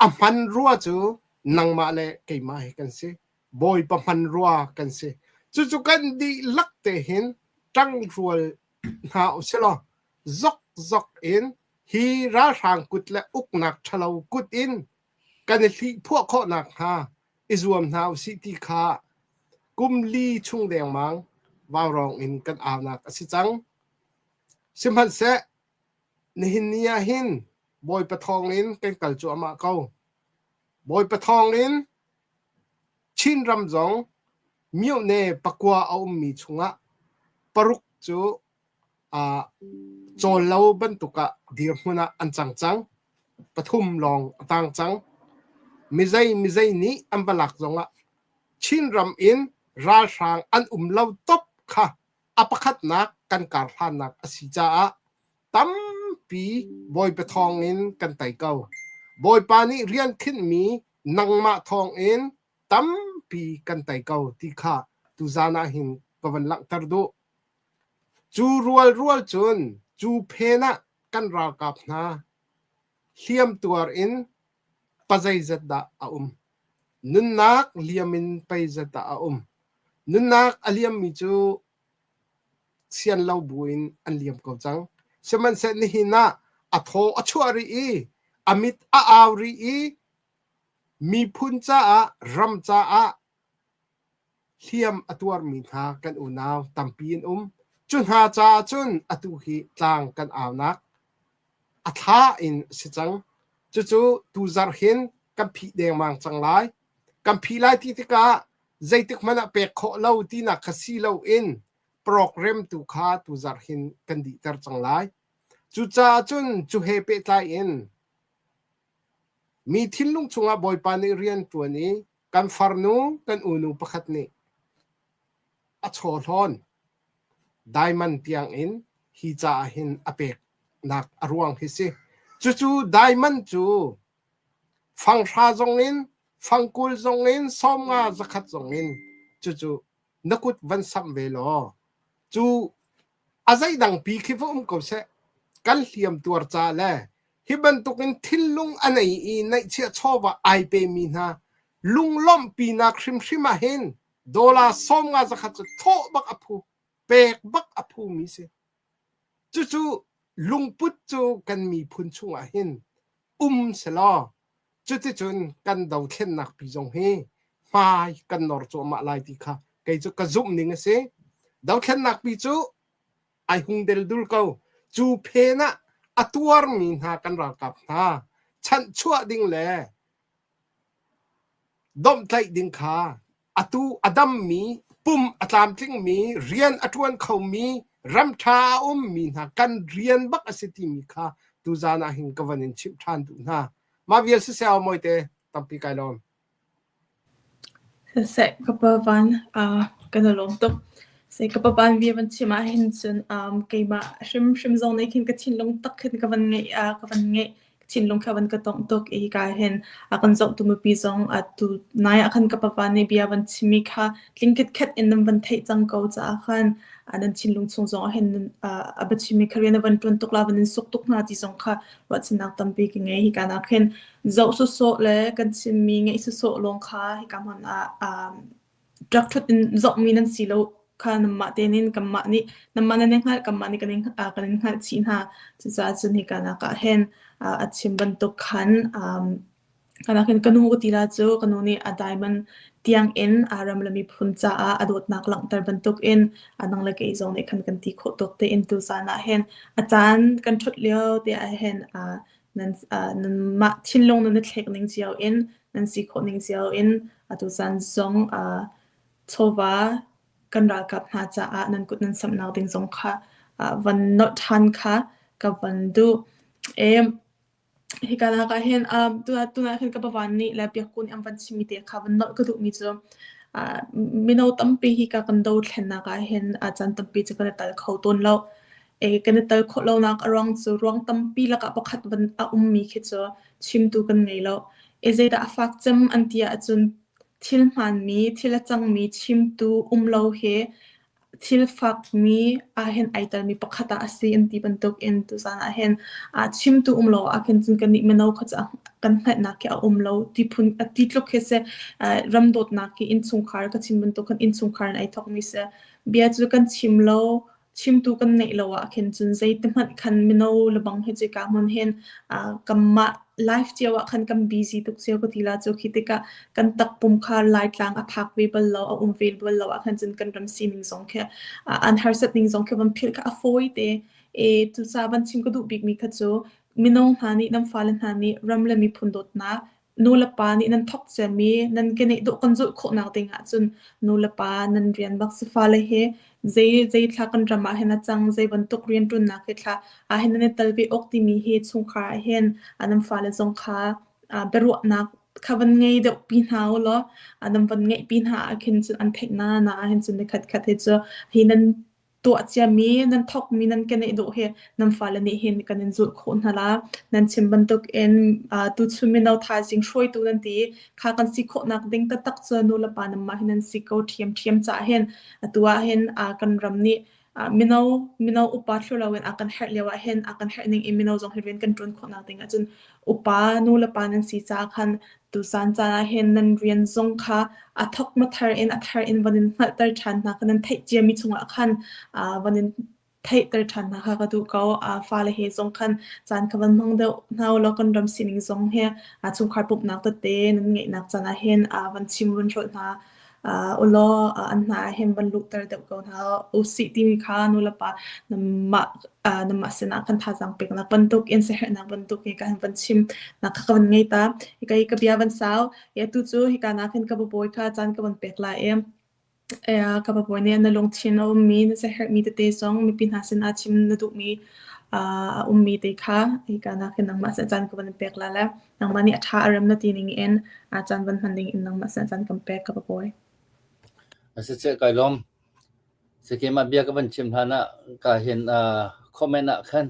A hmanrua cu nangmah le keimah hi kan si. Bawipa hmanrua kan si. Cucu kan dihlak te hin ṭangrual hna usilaw zokzok in hi ralhrang kut le uknak ṭhalo kut in kan i hlihphuah khawh nakhnga i zuam hna usih ti kha kum li chung dengmang vaurawng in kan aunak a si cang. Sihmanhseh nihin ni ah hin Bawipa thawngin kan kal cuahmah ko. Bawipa thawngin Chinram zong myone pakua a ummi chungah paruk cu aa cawl lo bantuk ah dirhmun ah an cang cang. Pathum lawng a tang cang. Mizei mizei nih an va lak zongah Chinram in ralhrang an um lo top kha a pakhatnak. kan kar hlannak a si caah tampi Bawipa thawngin kan tei ko. Bawipa nih rian khinhmi nangmah thawngin tampi kan tei ko ti kha tuzan ah hin ka van langhter duh. Cu rualrual cun cu phen ah kan ralkap hna hliamtuar in pazeizat dah a um? Nunnak liam in peizat dah a um? Nunnak a liammi cu sian lo buin an liam ko cang. Sihmanhseh nihin ah a thaw a chuah rih i a mit a au rih i miphun caah ram caah hliam a tuarmi hna kan unau tampi an um. Cu hna caah cun atu hi tlang kan aunak a thla in a si cang. Cucu tuzarh hin kan phih dengmang cang lai. Kan phih lai ti tikah zeitik hmanh ah pek khawh lo tinak kha si loin program tu kha tuzarh hin kan dihter cang lai. Cucaah cun cu he pehtlai in mi thinlung chungah Bawipa nih rian ṭuan i kan farnu kan unu pakhat nih a chawhlawn diamond tiangin hi caah hin a peknak a ruang hi si. Cucu diamond cu fanghra zongin fangkul zongin 50 100 zongin cucu na kut van samh ve law cu a zeidang pi khi va um ko seh kan hliam tuar ca le hi bantukin thinlung a nei i neihchiah chawva ai pemi hna lunglawmhpinak hrimhrim ah hin dollar 50 100 cu thawh bak a phu pek bak a phumi si. Cucu lungput cu kan miphun chungah hin um selaw cuticun kan dothlennak pi zong hi hmai kan nor cuahmah lai ti kha kei cu ka zumh ning a si. Dothlennak pi cu ai hung deldul ko. Cu phen ah a tuarmi hna kan ralkap hna chanhchuah ding le Domhtlaih ding kha atu a dammi, pum a tlamtlingmi, rian a ṭuan khomi, ramṭha a ummi hna kan rian bak a si timi kha tuzaan ah hin ka van in chimh ṭhan duh hna. Mah vial siseh aw mawite tampi kai lawm. Siseh ka pa van kan i lawm tuk. Seh ka pa van bia van chim ah hin cun keimah hrimhrim zong nih khin ka thinlung tak khin ka van ngeih ka van ngeih. Thinlung kha van ka tongh tuk i hika hin a kan zohtu mipi zong atu nai ah khan ka papa nih bia van chimmi kha tling khitkhet in nan van theih cang ko caah khan nan thinlung chung zong ah hin a biachimmi kha rian a van ṭuan tuk la van in suk tuk hna ti zong kha ruahchannak tampi ka ngei. Hika nak hin zoh sawsawh le kan chimmi ngaih sawsawh lawng kha hika hmun ah Ṭak ṭhut in zohmi nan si lo kha nanmah tein in kanmah nih nanmah nan i hngalh, kanmah nih kan in, kan in hngalh chih hna. Cucaah cun hika nak ah hin a chim bantuk khan kanak hin ka nu ka ti la cu ka nu nih a diamond tiang in a ram le miphun caah a dawtnak langhter bantuk in a nang le kei zong nih khan kan ti khawh tawk tein tuzaan ah hin a caan kan ṭhut lio te ah hin nan nanmah thinlung nan i thlek ning cio in nan si khawh ning cio in atu caan zong chawva kan ralkap hna caah nan kut nan samhnak ding zong kha van nolh ṭhan kha ka van duh. E, hika nak ah hin tuna hin ka pavan nih le biakku nih an van chimmi te kha van nolh ka duhmi cu mino tampi hi ka kan dothlennak ah hin caan tampi cu kan i tal kho tawn lo. E, kan i tal khawh lonak a ruang cu ruang tampi lakah pakhat van a ummi khi cu chimtu kan ngei lo. E zeidah a fak cem an ti ahcun thil hmaanmi, thil a cangmi chimtu um lo hi thil fakmi ahhin ai telmi pakhat ah a si an ti bantukin tuzaan ahhin chimtu um lo ahkhin cun kannih mino kha cu kan hngalhnak khi a um lo ti phun ti tluk khi si. Ram dawtnak hi innchungkhar ka chim bantuk khan innchungkhar in ai thawkmi si. Bia cu kan chim lo Chimtu kan neih lo ahkhin cun zeitihmanh khan mino lebang hi cuka hmun hin kanmah life cio ah khan kan busy tuk cio ka ti la cu. Khi tikah kan takpum kha Laitlang a phak ve bal lo, a um ve bal lo ahkhan cun kan ram sining zong khi an harsat ning zong khi van philh kha a fawi te. E, cucaah van chim ka duh bikmi kha cu mino hna nih nan fale hna nih ram le miphun dawtnak Nulepa nih nan thawk ciami nan keneh dawh kan zulh khawhnak ding ahcun nulepa nan rian bak si fale hi zei zei thla kan ram ah hin a cang zei bantuk rianṭuannak hi thla ah hin nan i tel ve awk timi hi chungkhar ah hin nan fale zong kha biaruahnak kha van ngei deuh pi hna u law nan van ngeih pi hna ah khin cun an theih na na ah hin cun nikhat khat hi cu hi nan. tuah ciami nan thawkmi nan keneh dawh hi nan fale nih hin kan in zulh khawh hna la. Nan chim bantukin tuchun mino thaizing hruaitu nan ti i kha kan si khawhnak ding taktak cu nu le pa nanmah hi nan si ko ṭhiamṭhiam caah hin atu ah hin kan ram nih mino mino upa thlu loin a kan herh lio ah hin a kan herh ning in mino zong hi rian kan ṭuan khawhnak ding ahcun upa nu le pa nan si caah khan Tucaan caan ah hin nan rian zong kha a thawk mathar in a thar in van in hngalhter ṭhan hna kha nan theih ciami chungah khan van in theihter ṭhan hna kha ka duh ko. Fale he zong khan caan kha van hmang deuh hna u law kan ram sining zong he chungkhar pumhnak tete nan ngeihnak caan ah hin van chim van hrolh hna u law an hna ah hin van luhter deuh ko hna usih timi kha nulepa nanmah nanmah sinah kan thazaang peknak bantuk in siaherhnak bantuk hi ka van chim nak kha ka van ngei ta. Hika hi ka bia van sau. I atu cu hika nak hin ka babawi kha caan ka van pek lai i ka babawi nih na lungthin a ummi na siaherhmi tete zong mipi hna sinah chim na duhmi a ummi te kha hika nak hin nangmah sin caan ka van pek lai le nangmah nih a ṭha a rem na ti ning in caan van hman ding in nangmah sin caan kan pek ka babawi. Siseh kai lawm. Keimah bia ka van chim hlan ah ka hin comment ah khan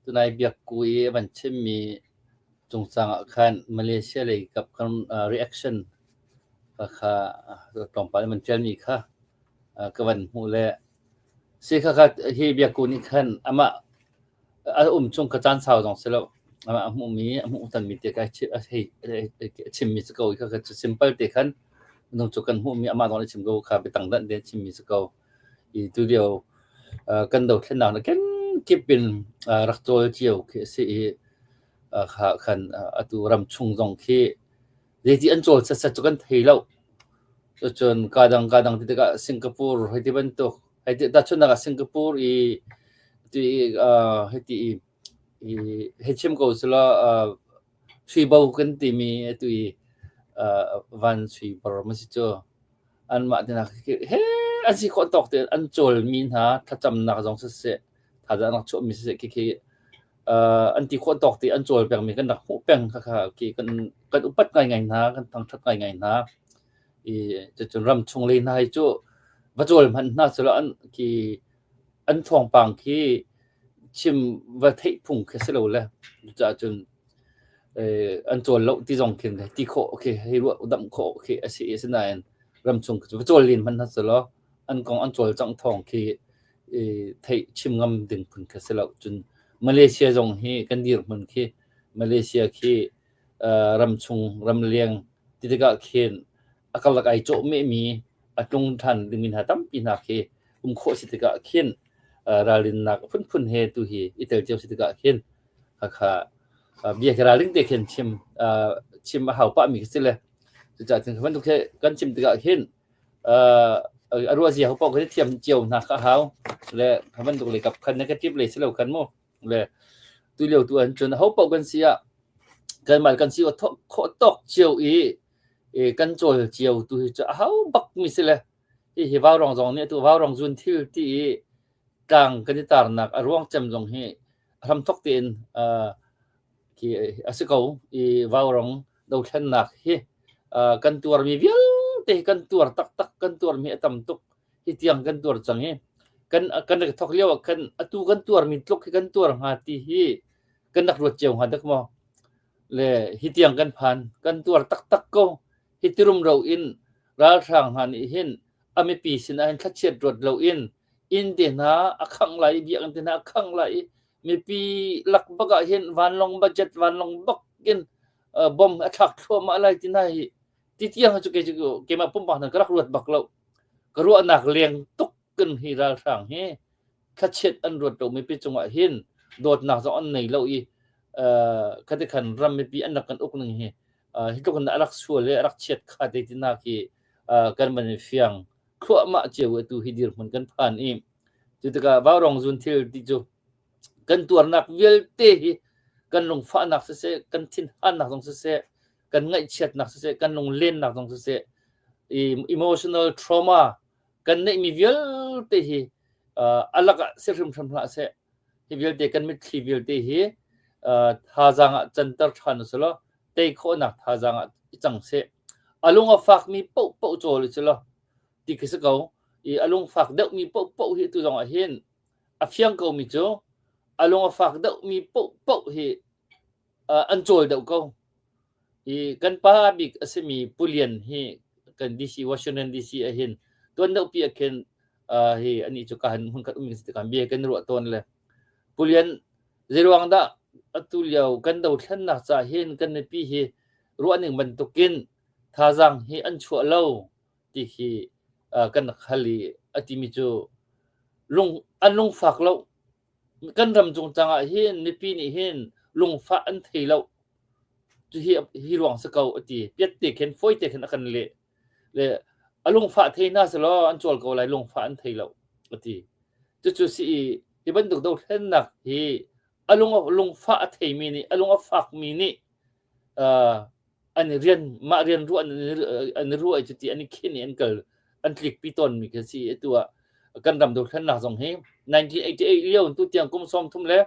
tunai biakku i a van chimmi cungcang ah khan Malaysia lei kap kan reaction kha tlawmpal in van ṭialmi kha ka van hmuh le si khakha hi biakku nih khan amah a um chung ka caan sau zong si lo. Amah a hmuhmi a hmuh tonmi te kha a hei a chimmi si ko i khakha cu simple te khan minung cu kan hmuhmi amah zong nih chim ko kha biatang danh te chimmi si ko. I tulio kan dothlennak na kenkip in rak cawl cio khi a si i kha khan atu ram chung zong khi zeiti an cawl setset cu kan thei lo. Cucun ka dang ka dang ti tikah Singapore hei ti bantuk hei ti tahchunhnak ah Singapore i ti hei ti i hei chim ko selaw Suibo kan timi atu i van suibor ma si cu anmah te hna khi he an si khawh tawk tein an cawlmi hna thlacamnak zong siseh thazaang rak chuahmi siseh khikhi an ti khawh tawk te an cawl pengmi kan rak hmuh peng khakha khi kan kan upat ngaingai hna kan thangṭhat ngaingai hna i cucun ram chung lei hna hi cu va cawl hmanh hna selaw an khi an thawngpang khi chim va theih phung khi si lo le cucaah cun an cawl lo ti zong khin ti khawh khi hei ruah damh khawh khi a si asinain ramchung cu va cawl len hmanh hna selaw an kong an cawlcangh thawng khi theih chim ngam ding phun khi si lo. Cun Malaysia zong hi kan dirhmun khi Malaysia khi ramchung ramleng ti tikah khin a karlak ai cawhmehmi a tlung ṭhan dingmi hna tampi hna khi um khawh si tikah khin ralrinnak phunphun he tu hi i tel cio si tikah khin khakha bia hi ralring te khin chim chim a hau pahmi khi si le cucaah cun bantuk he kan chim tikah khin a ruah zia ho paoh khi thiam cio hna kha hau le kha bantuk lei kap khan negative lei si lo khan mu le tu lio tu an cun ho paoh kan si ah kanmah kan si khawh tawk cio i kan cawl cio tu hi cu a hau bak mi si le hi hi vaurong zong nih atu vaurong zun thil ti i tlang kan i tarnak a ruang cem zong hi a hramthok tein khi a si ko i vaurong dothlennak hi kan tuarmi vialte hi kan tuar taktak kan tuarmi a tam tuk hi tiang kan tuar cang i kan kan rak thok lio ah khan atu kan tuarmi tluk hi kan tuar hnga ti hi kan rak ruat cio hnga dak maw le hi tiang kan phan kan tuar taktak ko hi tirumro in ralhrang hna nih hin a mipi sinah hin thlachiat ruat lo in inn te hna a khangh lai i biakinn te hna a khangh lai i mipi lak bak ah hin vanlawng budget vanlawng bak in bom a thlak thluahmah lai ti hna hi ti tiang cu kei cu keimah pumpak hna ka rak ruat bak lo ka ruahnak leng tuk kan hi ralhrang hi thlachiat an ruat lo mipi cungah hin dawtnak zong an nei lo i khati khan ram mipi an rak kan uk ning hi hi tluk in a rak sual le a rak chiat kha te ti nak hi kan van i fiang thluahmah cio atu hi dirhmun kan phan i cu tikah vaurong zun thil ti cu kan tuarnak vialte hi kan lungfahnak siseh kan thinhannak zong siseh kan ngaihchiatnak siseh kan lunglennak zong siseh emotional trauma kan neihmi vialte hi a lakah si hrimhrim hlah seh hi vialte kan mitthli vialte hi thazaang ah canter ṭhan usulaw tei khawhnak thazaang ah i cang seh. A lung a fakmi paohpaoh cawl usulaw ti khi si ko. I a lungfak deuhmi paohpaoh hi tu zong ah hin a fiang komi cu a lung a fak deuhmi paohpaoh hi an cawl deuh ko. I kan pa bik a simi Pu Lian hi kan DC Washington DC ah hin tuan deuhpi ah khin hi anih cu ka han hmunkhat um si tikah bia kan ruah tawn le Pu Lian zeiruang dah atu lio kan dothlennak ca hin kan mipi hi ruahning bantukin thazaang hi an chuah lo ti khi kan rak hal i a timi cu lung an lungfak lo. Kan ram cungcang ah hin mipi nih hin lungfah an thei lo. Hi hi ruang si ko a ti. Piat te khin fawi te khin a kan leh. Le a lungfah thei hna selaw an cawl ko lai lungfah an thei lo a ti. Cucu si i hi bantuk dothlennak hi a lung lungfah a theimi nih a lung a fakmi nih an i rian mah rian ruah an i ruah i cuti an i khin i an kal an tlikpi tawnmi khi si. Atu ah kan ram dothlennak zong hi 1988 lio tu tiang kum 30 le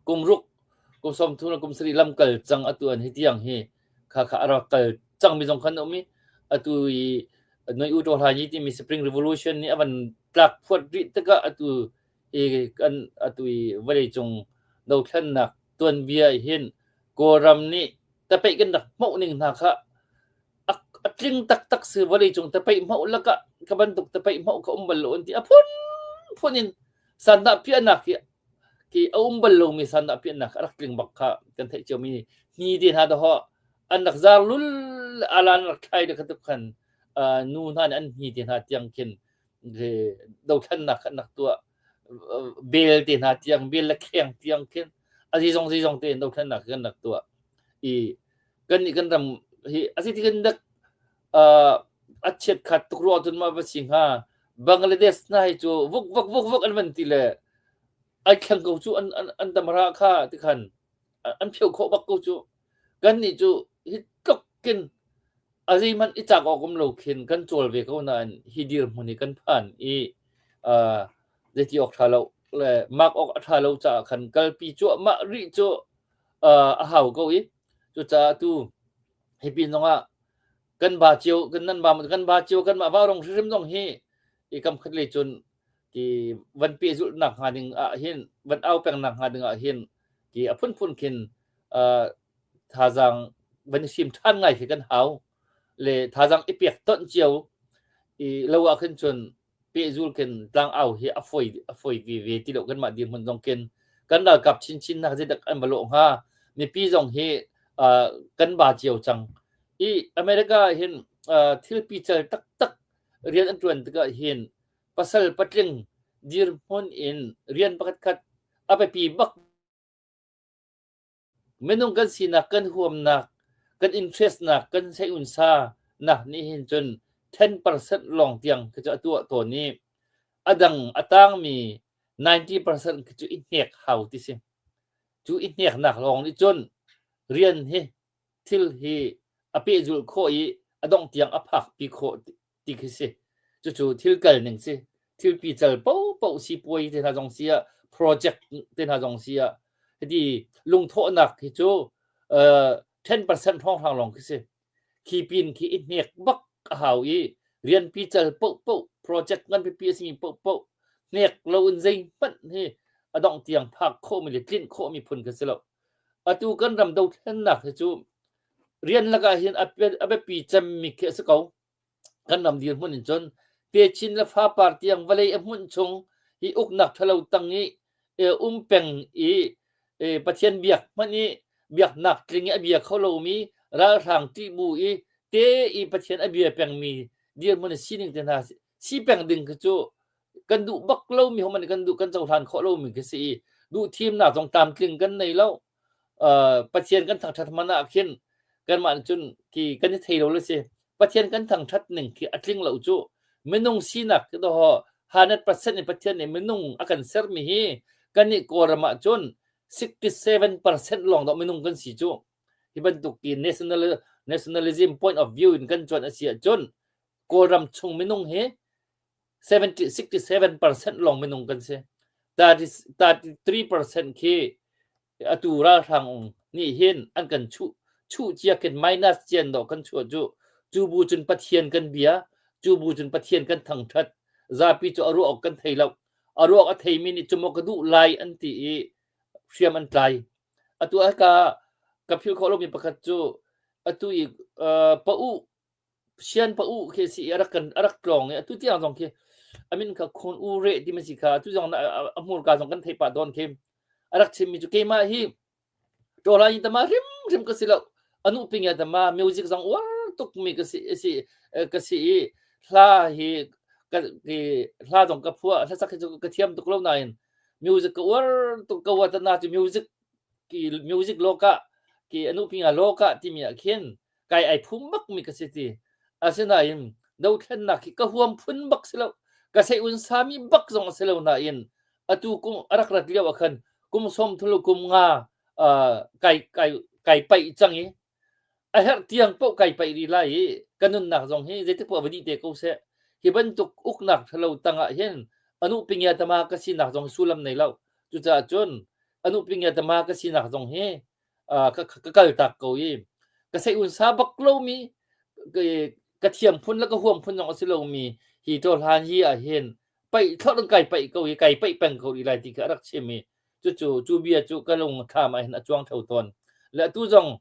kum ruk kum 30 le kum sarih lam kal cang atu an hi tiang hi kha kha a rak kal cangmi zong khan um i atu i Noi U To Hla Yi timi Spring Revolution nih a van tlak phuat rih tikah atu i kan atu i vawleicung dothlennak tuanbia hin Kawlram nih tapeih kan rak hmoh ning hna kha a tling taktak si vawleicung tapeih hmoh lakah ka bantuk tapeih hmoh ka um bal lo an ti a phunphun in sandah piahnak hi ki a um bal lomi sandah piahnak a rak tling bak kha kan theih ciomi hni te hna dahawh an rak zar lul alan rak thlai de kha tuk khan nu hna nih an hni te hna tiang khin dothlennak an rak tuah bel te hna tiang bel le kheng tiang khin a zizong zizong tein dothlennak kan rak tuah i kan nih kan ram hi a si ti kan dak a chiat khat tuk ruah cun ma va si hnga Bangladesh hna hi cu vuk vuk vuk vuk an van ti le ai thleng ko cu an an an tamara kha ti khan an phio khawh bak ko cu kan nih cu hi tluk kin A zeihmanh i cak awk um lo khin kan cawl ve ko nain hi dirhmun hi kan phan i uh, zeiti awk ṭha lo le mak awk a ṭha lo caah khan kalpi cuahmah rih cu uh, a hau ko i cucaah tu hi pin zongah kan ba cio kan nan ba kan ba cio kan mah vaurong hrimhrim zong hi i kam khat lei cun ti van pehzulh nak hnga ding ah hin van au peng nak hnga ding ah hin ti a phunphun khin uh, thazaang van i fim ṭhan ngai khi kan hau le thazaang i pek tonh cio i lo ah khin cun pehzul khin tlangau hi a foi a foi ve ve ti lo kanmah dirhmun zong khin kan ralkap chinchin nak zeidak an va lawh hnga mipi zong hi uh, kan ba cio cang i America hin uh, thil pical taktak rian an ṭuan tikah hin pasal patling dirhmun in rian pakhat khat a biapi bak Minung kan sinak, kan huamnak, kan interest-nak, kan seiunsa nak nih hin cun 10% lawng tiang khi cu a tuah tawn i a dang a tangmi 90% khi cu i hnek hau ti si. Cu i hneknak lawng nih cun rian hi thil hi a pehzulh khawh i a dongh tiang a phakpi khawh ti khi si. Cucu thil kal ning si. Thil pical paohpaoh sipuai te hna zong si ah, project te hna zong si ah, hiti lungthawhnak hi cu uh, 10% hrawnghrang lawng khi si. Khi pin khi i hnek bak a hau i rian pical paohpaoh, project ngan pipi a simi paohpaoh hnek lo in zeihmanh hi a dongh tiang phak khawhmi le tlinh khawhmi phun khi si lo. Atu kan ram dothlennak hi cu rian lakah hin a biapi cemmi khi a si ko. Kan ram dirhmun in cun techin le fapar tiang vawlei a hmunh chung hi uknak ṭhalo tang i um peng i Pathian biak hmanh i biaknak tling i a bia kho lomi ralhrang ṭih bu i te i Pathian a bia pengmi dirhmun a sining te hna si peng ding khi cu kan duh bak lomi homan kan duh kan cohlan khawh lomi khi si i duh thimnak zong tlamtling kan nei lo. Pathian kan thangṭhat hmanh ah khin kanmah nih cun khi kan i thei lo le si. Pathian kan thangṭhat ning khi a tling lo cu. Minung sinak khi dawh 100% in Pathian nih minung a kan sermi hi kannih Kawlram ah cun 67% lawng dawh minung kan si cu. Hi bantuk ti national nationalism point of view in kan cuanh a si ahcun Kawlram chung minung hi 70, 67% lawng minung kan si. 33% khi atu ralhrang nih hin an kan chuh chuh cia khin minus cian dawh kan chuah cu cu bu cun Pathian kan bia. Cu bu cun Pathian kan thangṭhat. Zapi cu a ruah awk kan thei lo. A ruah awk a theimi nih cu maw ka duh lai an ti i hriam an tlai. Atu ah ka ka philh khawh lomi pakhat cu atu i uh, pa u sian pa u khi si a rak kan a rak tlawng i atu tiang zong khi a min kha khun u re ti ma si kha atu zong a hmurka zong kan theih pah tawn khi a rak chimmi cu keimah hi Tawla in tama hrimhrim ka si lo. Anu ping ya tama music zong uar tuk mi ka si si ka si i hla hi ka ki hla zong ka phuah hlasak hi cu ka thiam tuk lo nain music ka uar tuk ka uar na cu music ki music loka ki anu ping ya loka timi ah khin kai ai phum bak mi ka si ti. Asinain dothlennak hi ka huam phun bak si lo. Ka sei un sami bak zong a si lo nain atu kum a rak rat lio ah khan kum sawm thulu kum nga uh, kai kai kai paih cang i a herh tiang paoh kai paih rih lai i ka nunnak zong hi zeitik poah va dih te ko seh. Hi bantuk uknak ṭhalo tangah hin anu pingya tama ka sinak zong hi sullam nei lo. Cucaah cun anu pingya tama ka sinak zong hi ka, ka kaltak ko i ka sei un sa bak lomi ka thiam phun le ka huam phun zong a si lomi hi ṭawhlan hi ah hin paih thlorh in kai paih ko i kai paih peng ko rih lai ti kha a rak chim i cucu cu bia cu ka lung thlam ah hin a cuang theo tawn. Le atu zong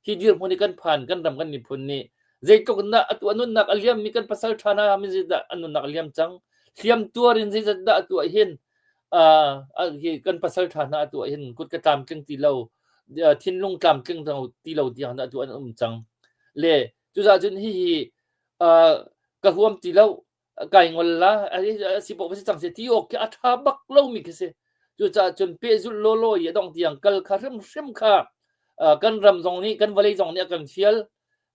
hi dirhmun i kan phan kan ram kan miphun nih zeitluk in dah atu a nunnak a liammi kan pasal ṭha hna min zeidah an nunnak a liam cang hliam tuar in zeizat dah atu ah hin hi kan pasal ṭha hna atu ah hin kut ka tlamtling ti lo thinlung tlamtling ti lo tiang dah atu an um cang le cucaah cun hihi ka huam ti lo kai ngol la si poh si cang se ti awk khi a ṭha bak lomi khi si cucaah cun pehzulh lawlaw i a dong tiang kal kha hrimhrim kha kan ram zong nih kan vawlei zong nih a kan fial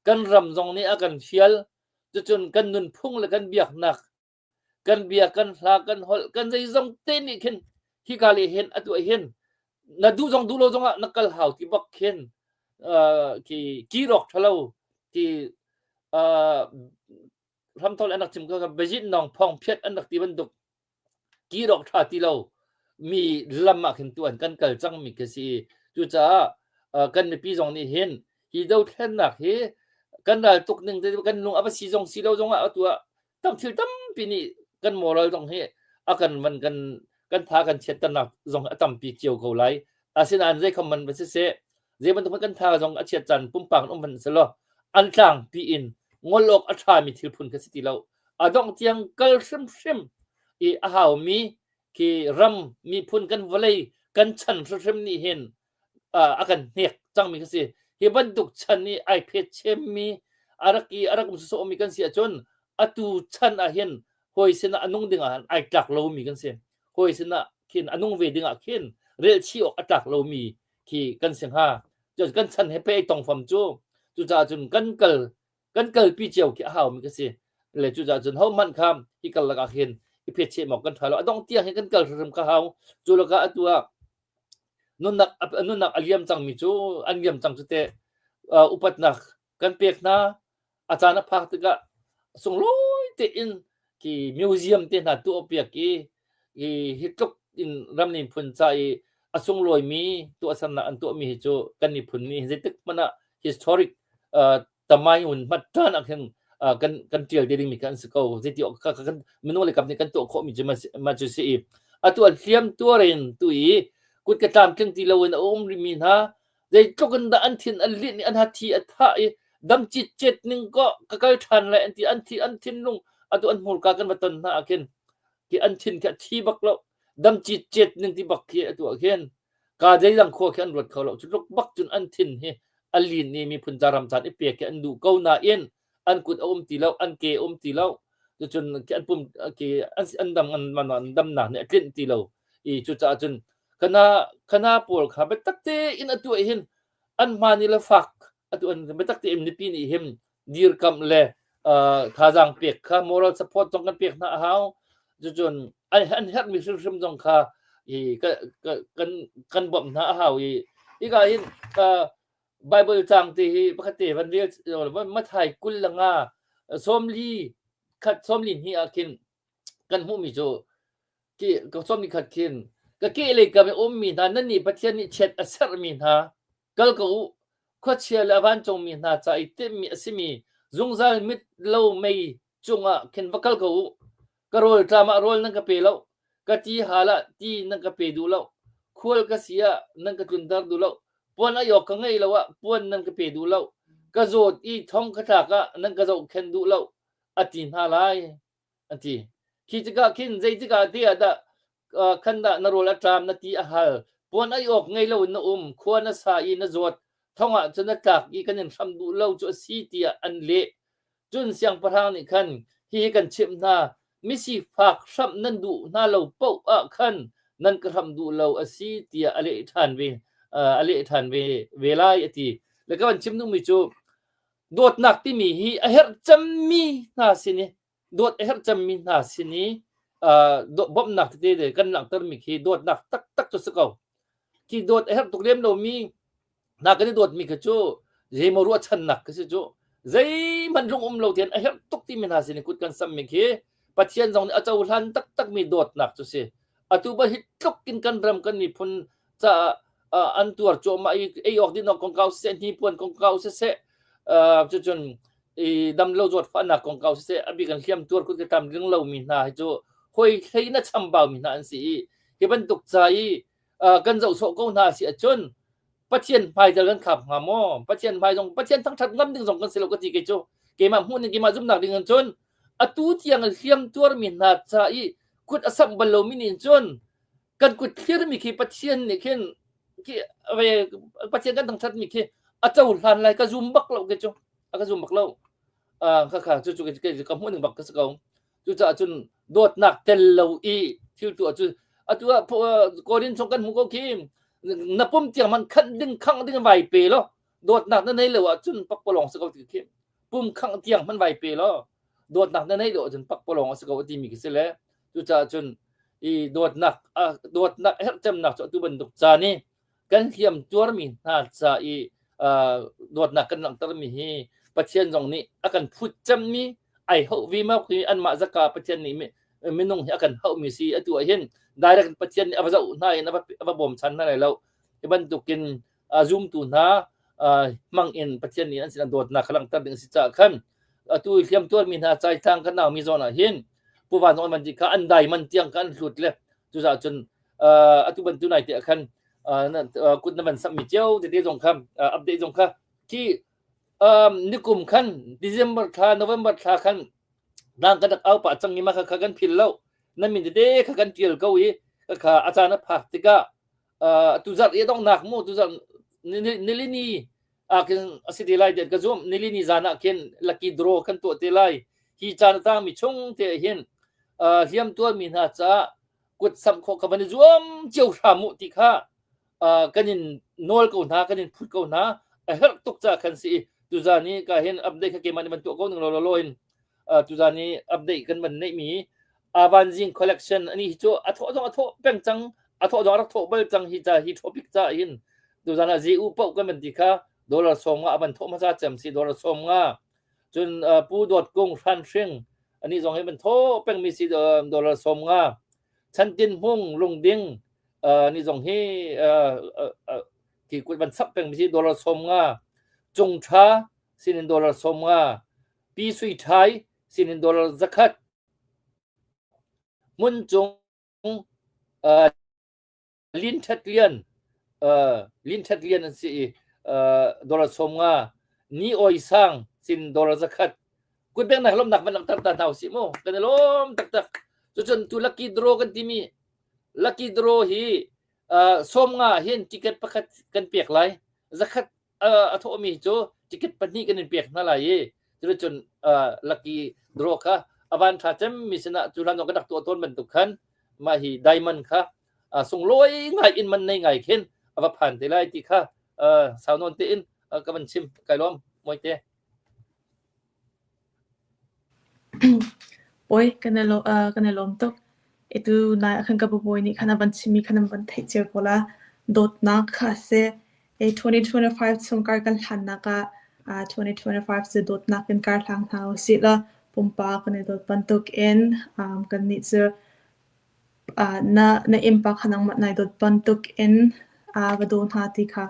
kan ram zong nih a kan fial cucun kan nunphung le kan biaknak kan bia kan hla kan holh kan zeizong te nih khin hika le hin atu ah hin na duh zong duh lo zong ah na kal hau ti bak khin ki kirok thalo ki hramthol an rak chim ko Beijing nong phong phiat an rak ti bantuk kirok tha ti lo mi lam ah khin tu an kan kal cang mi khi si cucaah kan mipi zong nih hin hi dothlennak hi kan ral tuk ning te kan lung a va si zong si lo zong ah atu ah tam thil tampi nih kan moral zong hi a kan van kan kan tha kan chiatternak zong a tampi cio ko lai asinain zei kham man va si seh zei bantuk kan tha zong a chiat caan pumpak in um hmanh selaw an tlangpi in ngol awk a ṭhami thil phun kha si ti lo a dongh tiang kal hrimhrim i a haumi khi ram miphun kan vawlei kan chan hrimhrim nih hin a kan hnek cangmi kha si. Hi bantuk chan i ai phet chemmi a rak i a rak um sawsawhmi kan si ahcun atu chan ah hin hawi sinah a nung dingah ai tlak lomi kan si. Hawi sinah khin a nung ve dingah khin relh chih awk a tlak lomi khi kan si hnga. Cun kan chan he pei ai tong fam cu. Cucaah cun kan kal kan kalpi cio khi a haumi ka si. Le cucaah cun hohmanh kha hi kal lakah khin i phet chem awk kan ṭha lo. A dongh tiang hi kan kal hrimhrim kha hau. Cu lakah atu ah nunnak nunnak a liam cangmi cu an liam cang cu teh upatnak kan pek hna a caan a phak tikah sunglawi tein khi museum te hna tuah piak i hi hi tluk in ram miphun ca i a sunglawimi tuahsernak an tuahmi hi cu kan miphun nih zeitik hmanh ah historic tamayun hmatṭan ah khin kan kan ṭial te dingmi kha an si ko. Zeiti awk ka kan minung le kam nih kan tuah khawhmi cu mah cu si i atu an hliam tuar in tu i kut ka tlamtling ti loin a um rihmi hna zeitluk in dah an thin an linh i an hathi a thah i dam citcet ning kaw ka kal ṭhan lai an ti an thi an thinlung atu an hmurka kan va ton hna ah khin khi an thin khi a thi bak lo dam citcet ning ti bak khi atu ah khin Ka zeidang khua khi an ruat kho lo. Cu tluk bak cun an thin hi a lin i miphun ca ram caan i pek hi an duh ko nain an kut a um ti lo, an ke a um ti lo. Cucun an pum ke an dam an an damnak nih a tlinh ti lo. I cucaah cun kana kana pawl kha biatak tein atu ah hin an hmaan i le fak atu an biatak tein mipi nih hin dirkamh le thazaang pek kha moral support zong kan pek hna a hau. Cucun an herhmi hrimhrim zong kha i kan kan bawmh hna a hau i hika hin Bible caang te hi pakhat te van rel Mathai 20 le nga 40 khat 42 ah khin kan hmuhmi cu ki ka 42 khat khin ka kehlei kam i ummi hna nan nih Pathian nih chiat a serhmi hna Kal ko u, khuachia le a vancungmi hna ca i timhmi a simi zungzal mit lo mei cungah khin va kal ko u. Ka rawlṭam ah rawl nan ka pe lo, ka ti hal ah ti nan ka pe duh lo, khual ka si ah nan ka tlunter duh lo, puan ai awk ka ngeih lo ah puan nan ka pe duh lo, ka zawt i thong ka tlak ah nan ka zohkhenh duh lo, a ti hna lai, an ti. Khi tikah khin zeitikah te ah dah khan dah na rawl a ṭam, na ti a hal, puan ai awk ngei loin na um, khua na sa i na zawt, thong ah cun na tlak i kan in hram duh lo cu a si tiah an leh. Cun siangpahrang nih khan hihi kan chimh hna, misifak hramh nan duh hna lo paoh ah khan nan ka hramh duh lo a si tiah a leh ṭhan ve, a leh ṭhan ve, ve lai a ti. Le ka van chim duhmi cu dawtnak timi hi a herh cemmi hna sin i dawt a herh cemmi hna sin i bawmhnak tete kan langhtermi khi dawtnak taktak cu si ko. Khi dawt a herh tuk lem lomi hna kan i dawtmi kha cu zeimaw ruahchannak ka si cu zeihmanh lung um lo tein a herh tuk timi hna sin i kut kan sammi khi Pathian zong nih a cohlan taktakmi dawtnak cu si. Atu ba hi tluk in kan ram kan miphun caah an tuar cuahmah i ei awk din awk kongkau siseh hnipuan kongkau siseh cucun i damlo zawtfahnak kongkau siseh a bik an hliam tuar kut ka tlamtling lomi hna hi cu hoi hlei in a chambau mi hna an si i hi bantuk ca i kan zoh sawh ko hna si ahcun Pathian hmai dal kan khap hnga maw? Pathian hmai zong Pathian thangṭhat ngam ding zong kan si lo ka ti kei cu. Keimah hmuh ning keimah zumhnak ding in cun atu tiang hliam tuarmi hna ca i kut a samh bal lomi nih cun kan kut thlirmi khi Pathian nih khin khi Pathian kan thangṭhatmi khi a cohlan lai ka zum bak lo kei cu. A ka zum bak lo. Kha kha cu cu ka hmuh ning bak ka si ko. Cucaah cun dawtnak tel lo i thil tuah cu atu ah Korin chung kan hmuh ko khi na pum tiang man khanh ding khangh ding vai pe lo dawtnak na nei lo ahcun pakpalawng si ko ti khi pum khangh tiang man vai pe lo dawtnak na nei lo ahcun pakpalawng a si ko timi khi si le cucaah cun i dawtnak dawtnak herhcemnak cu atu bantuk ca ni kan hliam tuarmi hna ca i dawtnak kan langhtermi hi Pathian zong nih a kan phut cemmi ai hauh vi ma khi anmah zaka Pathian nih minung hi a kan hauhmi si atu ah hin direct Pathian nih a va zoh hna in a va bawm chan hna lai lo hi bantukin zumtu hna hmang in Pathian nih an sin dawtnak kha langhter ding si caah khan atu hliam tuarmi hna caitlang kan naumi zawn ah hin puvan zong an ti kha an dai man tiang kha an hlut le cucaah cun atu bantu nai te ah khan kut na van sammi cio tete zong kha update zong kha khi nikum khan December thla November thla khan dang kan rak au pah cang i ma kha kha kan phil lo nan min tete kha kan tial ko i kha a caan a phak tikah tuzarh i donghnak mu tuzarh nilini ah khin a si te lai tiah ka zum nilini zan ah khin lucky draw kan tuah te lai hi caan a tangmi chung te hin hliam tuarmi hna caah kut samh khawh kha van i zuam cio hram u ti kha kan in nawl ko hna kan in phut ko hna a herh tuk ca khan si i tuzan i ka hin update kha keimah nih van tuah ko ning law law in tuzan i update kan van neih mi Avan Zing collection ani hi cu a thawh zong a thawh peng cang a thawh zong a rak thawh bal cang hi ca hi topic ca hin tuzan ah ZU paoh kan van ti kha dollar sawm nga a van thawh hmasa cem si dollar sawm nga cun Pu Dawt Kung Hran Hring ani zong hi van thawh pengmi si dollar sawm nga Chantin Hmung Lungding ni zong hi ti kut van chap pengmi si dollar sawm nga Cung Tha sinin dollar sawm nga Pi Sui Thai sinin dollar zakhat Hmun Cung Lin Ṭhet Lian Lin Ṭhet Lian an si i dollar sawm nga Ni Awi Sang sin dollar zakhat kutbengnak lawmnak van langhter ta hna usih mu kan i lawm taktak cucun tu lucky draw kan timi lucky draw hi sawm nga hin ticket pakhat kan pek lai zakhat a thawhmi cu ticket pahnih kan in pek hna lai i cuticun lucky draw kha a van ṭha cemmi sinah cu hlan zong kan rak tuah tawn bantuk khan mah hi diamond kha sunglawi ngai in man nei ngai khin a va phan te lai ti kha sau nawn tein ka van chim kai lawm Mawite. Bawi kan i kan i lawm tuk. Itu nai ah khan ka bawi nih khan a van chimmi khan an van theih cio ko la. Dawtnak kha a si. E 2025 chung kar kan hlannak ah 2025 cu dawtnak in kar hlang hna usih law pumpak kan i dawt bantuk in kannih cu na na innpa kha nangmah nai dawt bantuk in va daw hna ti kha.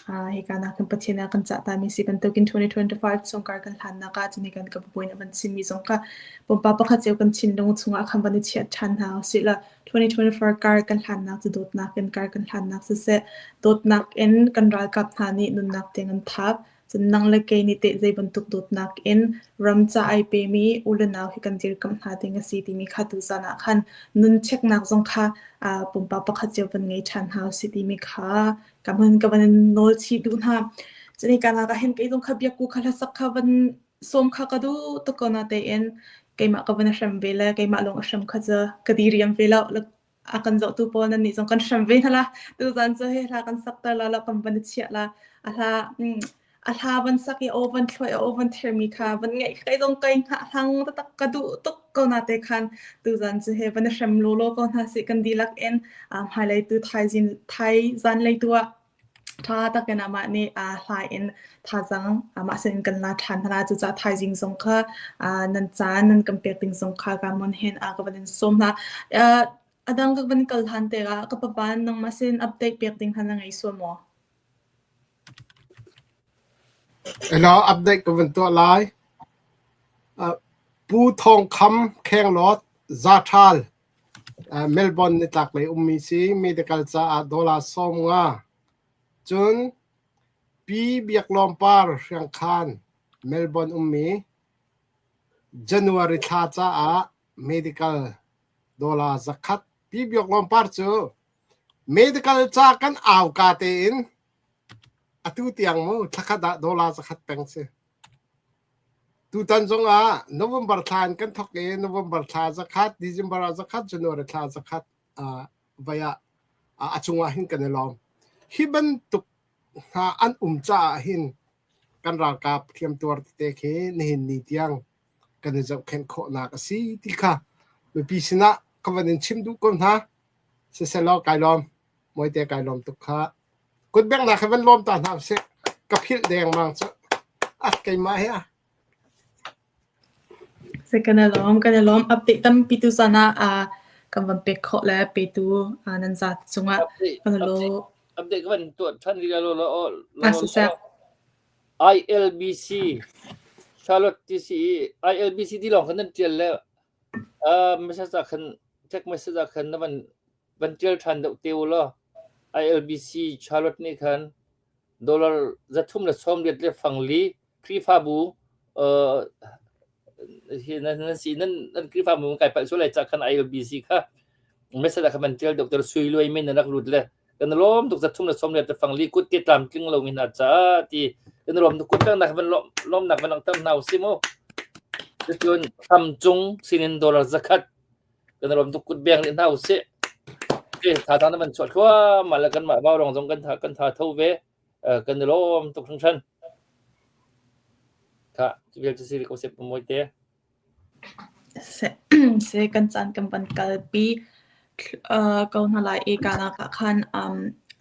Hika nak hin Pathian a kan cah tami si bantukin 2025 chung kar kan hlannak ah cun kan ka buin a van chimmi zong kha pumpak pakhat cio kan thinlung chungah khan van i chiah ṭhan hna usih law 2024 kar kan hlannak cu dawtnak in kar kan hlannak siseh dawtnak in kan ralkap hna nih nunnak tiang an thap. Cun nang le kei nih teh zei bantuk dawtnak in ram ca ai pemi u le nau hi kan dirkamh hna ding a si timi kha tuzan ah khan nun cheknak zong kha pumpak pakhat cio van ngei ṭhan hna usih timi kha ka van ka van nawl chih duh hna. Cun hika nak ah hin kei zong kha biakku kha hlasak kha van sawm kha ka duh tuk ko na tein keimah ka van hrem ve le keimah lawng a hrem kha cu ka diriam ve lo. A kan zohtu pawl nan nih zong kan hrem ve hna la. Tuzan cu hi hla kan sak ter la lo kan van i chiah la. A hla a hla van sak i aw van thluai aw van thermi kha van ngaih kei zong kai hngah hlang taktak ka duh tuk ko na te khan tuzan cu he van i hrem lawlaw ko hna sih kan dihlak in hmailei tu thaizin thai zanlei tu ah ṭha takin amah nih hla in thazaang amah sin in kan la ṭhan hna. Cucaah thaizing zong kha nan caan nan kan pek ding zong kha ka mon hin ka van in sawm hna. A dang ka van kal hlan tikah ka papa nangmah sin update pek ding kha na ngei sual maw? Hello, update ka van tuah lai. Pu Thawng Kham Khenglawt Zaṭhal Melbourne nitlaklei ummi si medical caah dollar 50. Cun Pi Biak Lawm Par Hriangkhan Melbourne ummi January thla caah medical dollar 100. Pi Biak Lawm Par cu medical ca kan au ka tein atu tiang mu thlakhat ah dollar 100 peng si. Tutan zongah November thla in kan thawk i November thla zakhat, December ah zakhat, January thla zakhat vai ah a cungah hin kan i lawm. Hi bantuk hna an um caah hin kan ralkap hliamtuar tete khi nihin ni tiang kan i zohkhenh khawhnak a si ti kha mipi sinah ka van in chim duh ko hna. Siselaw kai lawm. Mawite kai lawm tuk kha. Kutbengnak he van lawm ta hna usih. Ka philh dengmang cu. Ah, keimah hi ah. Se kan i lawm, kan i lawm. Update tampi tu zan ah ah kan van pek khawh le petu ah nan zat cungah Update, kan i update, lawm. update ka van tuah ṭhan rih lo lo Ah, siseh. ILBC Charlotte TC ILBC ti lawng khan nan ṭial le uh, message ah khan text message ah khan na van Van ṭial ṭhan deuh te u law ILBC Charlotte nih khan dollar 380 le fang li Khrihfabu uh, hi nan nan si nan nan Khrihfabu kai palh sual lai ca khan ILBC kha message ah khan van ṭial deuh ter sui luai men nan rak lut le kan lawm tuk 380 le fang li kut ke tlam tling lo mi hna ca ti kan lawm tuk kut nak van lawm lawmnak van langhter hna usih mu cun tham cung sinin dollar 100 kan rom tuk kut beng rih hna usih. Tha na van chuah thluahmah le kanmah vaurawng zong kan tha kan tha tho ve kan i lawm tuk hringhran. Kha cu vial cu si ko sep mawi te. Se se kan caan kan van kalpi ko hna lai i kanak ah khan um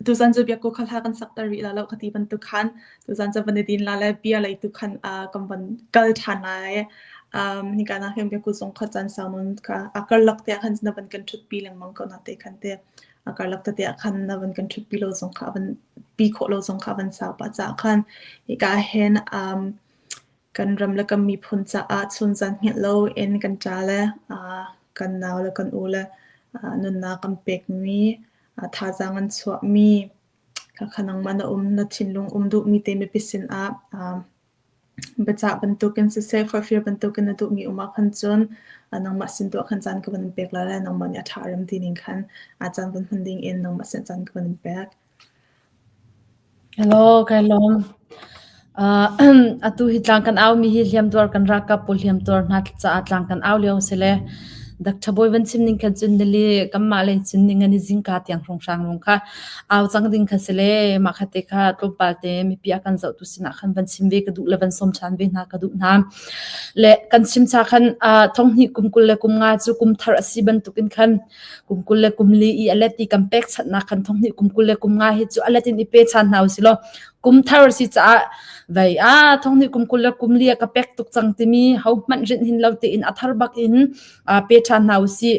tuzan cu biakku kha hla kan sak ter rih la lo ka ti bantuk khan tuzan cu van i din la le bia lei tu khan kan van kal ṭhan lai. Um, hika nak hin biakku zong kha caan sau nawn kha a karlak te ah khan na van kan ṭhutpi lengmang ko na te khan te a karlak tete ah khan na van kan ṭhutpi lo zong kha van pi khawh lo zong kha van sau pah caah khan hika hin um, kan ram le kan miphun caah chunzan hngilh lo in kan ṭa le uh, kan nau le kan u le uh, nunnak kan pekmi uh, thazaang an chuahmi khakha nangmah na um na thinlung um duhmi te mipi sinah uh, biacah bantukin siseh forhfial bantukin na duhmi um ah khan cun nangmah sin tuah khan caan ka van in pek lai le nangmah nih a ṭha rem ti ning khan a caan van hman ding in nangmah sin caan ka van in pek. Hello, kai lawm. Uh, atu hi tlang kan au mi hi hliamtuar kan ralkap pawl hliamtuar hna caah tlang kan au lio si le Dr. Bawi van chim ning khan cun nili kanmah lei cun ning an i zingka tiang hrawnghrang rung kha au cang ding kha si le mah kha te kha tlawmpal te mipi a kan zohtu sinah khan van chim ve ka duh le van sawm ṭhan ve hna ka duh hna. Le kan chim cha khan uh, thonghnih kum 20 le kum nga cu kum thar a si bantukin khan kum 20 le kum li i a let i kan pek channak khan thonghnih kum 20 le kum nga hi cu a let in i pe chan hna usih law. Kum thar si caah vei a thong ni kum kul le kum li ka pek tuk cang timi ho hmanh rinh hin lo tein a thar bak in pe ṭhan hna usih.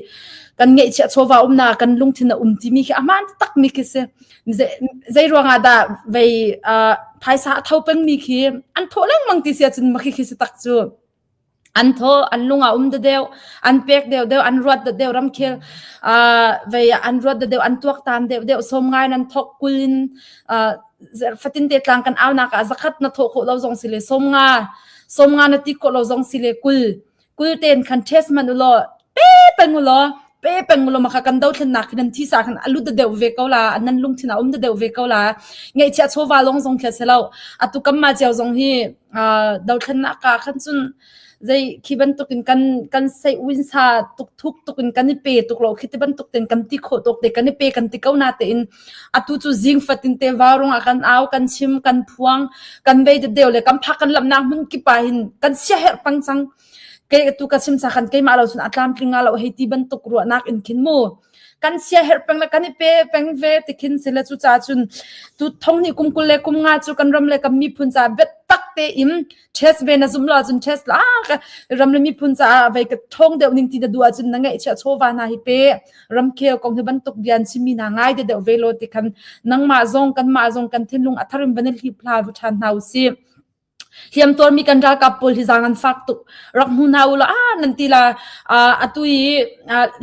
Kan ngeihchiah chawva umnak kan lungthin a um timi khi a hmaan tak mi khi si. Zei ruangah dah vei phaisa a tho pengmi khi an thawh lengmang ti si ahcun makhi khi si tak cu. An thaw an lung a um deuh, an pek deuh deuh, an ruat deuh ramkhel vei an ruat deuh, an tuaktan deuh deuh, sawm ngai nan thawk kul in fatin te tlang kan aunak ah zakhat na thawh khawh lo zong si le 50 na ti khawh lo zong si le 20 kul ten khan test man u law pe peng u law pe peng u law maka kan dothlennak khi nan thisa khan a lut deuh ve ko la nan lungthin a um deuh ve ko la ngeihchiah chawva long zong khi se lo atu kam ma cio zong hi dothlennak ka khan cun zei khi bantukin kan kan sei win sa tuk thuk tukin kan i pe tuk lo khi ti bantuk ten kan ti khawh tuk te kan i pe kan ti ko na te in atu cu zing fatin te vaurung ah kan au kan chim kan phuang kan vei deuh le kan phak kan lamnak hmun kip ah hin kan sia herh pang cang kei tu ka chim sa khan keimah lo cun a tlamtling lo hei ti bantuk ruahnak in khin mu kan sia herh peng le kan i pe peng ve ti khin si le cu ca cun tu thong ni kum kul le kum nga cu kan ram le kan miphun ca biatak te in test ve na zum lo cun test la ram le miphun caah vei ka thong deuh ning ti na duh ahcun na ngeihchiah chawva hna hi pe ramkhel kong hi bantuk bian chimmi hna ngai de deuh ve lo ti khan nangmah zong kanmah zong kan thinlung a tharim van i hlip hla vu ṭhan hna usih. Hliamtuarmi kan ralkap pawl hi zaang an fak tuk. Rak hmu hna u law ah nan ti la atu i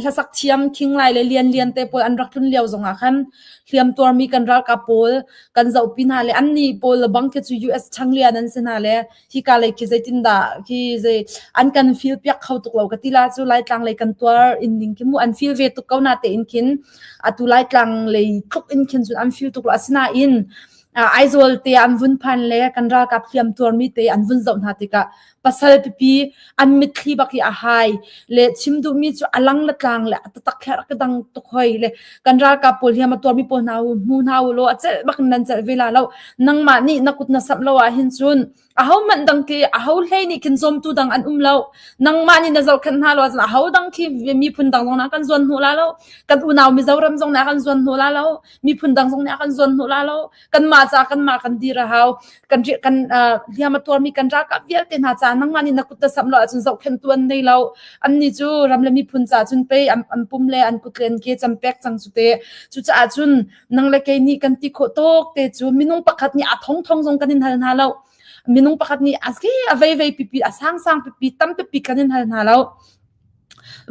hlasak thiam King Lai le Lian Lian te pawl an rak tlun lio zongah khan hliamtuarmi kan ralkap pawl kan zohpi hna le annih pawl bang khi cu US changlian an si hna le hika lei khi zeitindah khi zei an kan feel piak kho tuk lo ka ti la cu Laitlang lei kan tuar in ning khi mu an feel ve tuk ko na te in khin atu Laitlang lei tluk in khin cun an feel tuk lo asinain Aizawl te an vun phan le kan ralkap hliam tuarmi te an vun zoh hna tikah pasal pipi an mitthli bak hi a hai le chim duhmi cu a lang le tlang le a taktak kher ka dang tuk hoi le kan ralkap pawl hliam a tuarmi pawl hna u hmu hna u law a celh bak in nan celh ve la lo nangmah nih na kut na samh lo ah hin cun aho hmanh dang khi aho hlei nih khin zawmtu dang an um lo nangmah nih na zohkhenh hna lo ahcun aho dang khi miphun dang zong na kan zuan hnu la lo kan unau Mizoram zong na kan zuan hnu la lo miphun dang zong nih a kan zuan hnu la lo kanmah ca kanmah kan dir a hau kan kan hliam a tuarmi kan ralkap vialte hna ca nangmah nih na kut na samh lo ahcun zohkhenh tu an nei lo annih cu ram le miphun ca cun pei an, an pum le an kut le an ke cam pek cang cu te cucaah cun nang le kei nih kan ti khawh tawk te cu minung pakhat nih a thong thong zong kan in hal hna lo minung pakhat nih a a vei vei pipi a sang sang pipi tam pipi kan in hal hna lo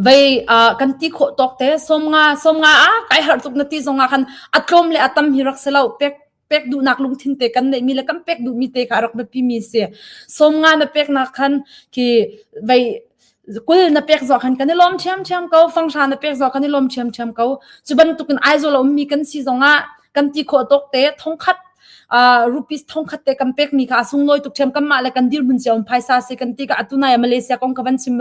Vei kan ti khawh tawk te 50 50 ah kai harh tuk na ti zong ah khan a tlawm le a tam hi rak si lo pek pek duhnak lungthin te kan neihmi le kan pek duhmi te kha a rak biapi mi si 50 na peknak khan khi vei 20 na pek zawh khan kan i lawm ṭhiamṭhiam ko fanghra na pek zawh kan i lawm ṭhiamṭhiam ko cu bantukin Aizawl a ummi kan si zongah kan ti khawh tawk te thongkhat rupees 1000 te kan pek mi kha a sunglawi tuk ṭhiam kanmah le kan dirhmun cio in phaisa si kan ti ka atu nai Malaysia kong ka van chim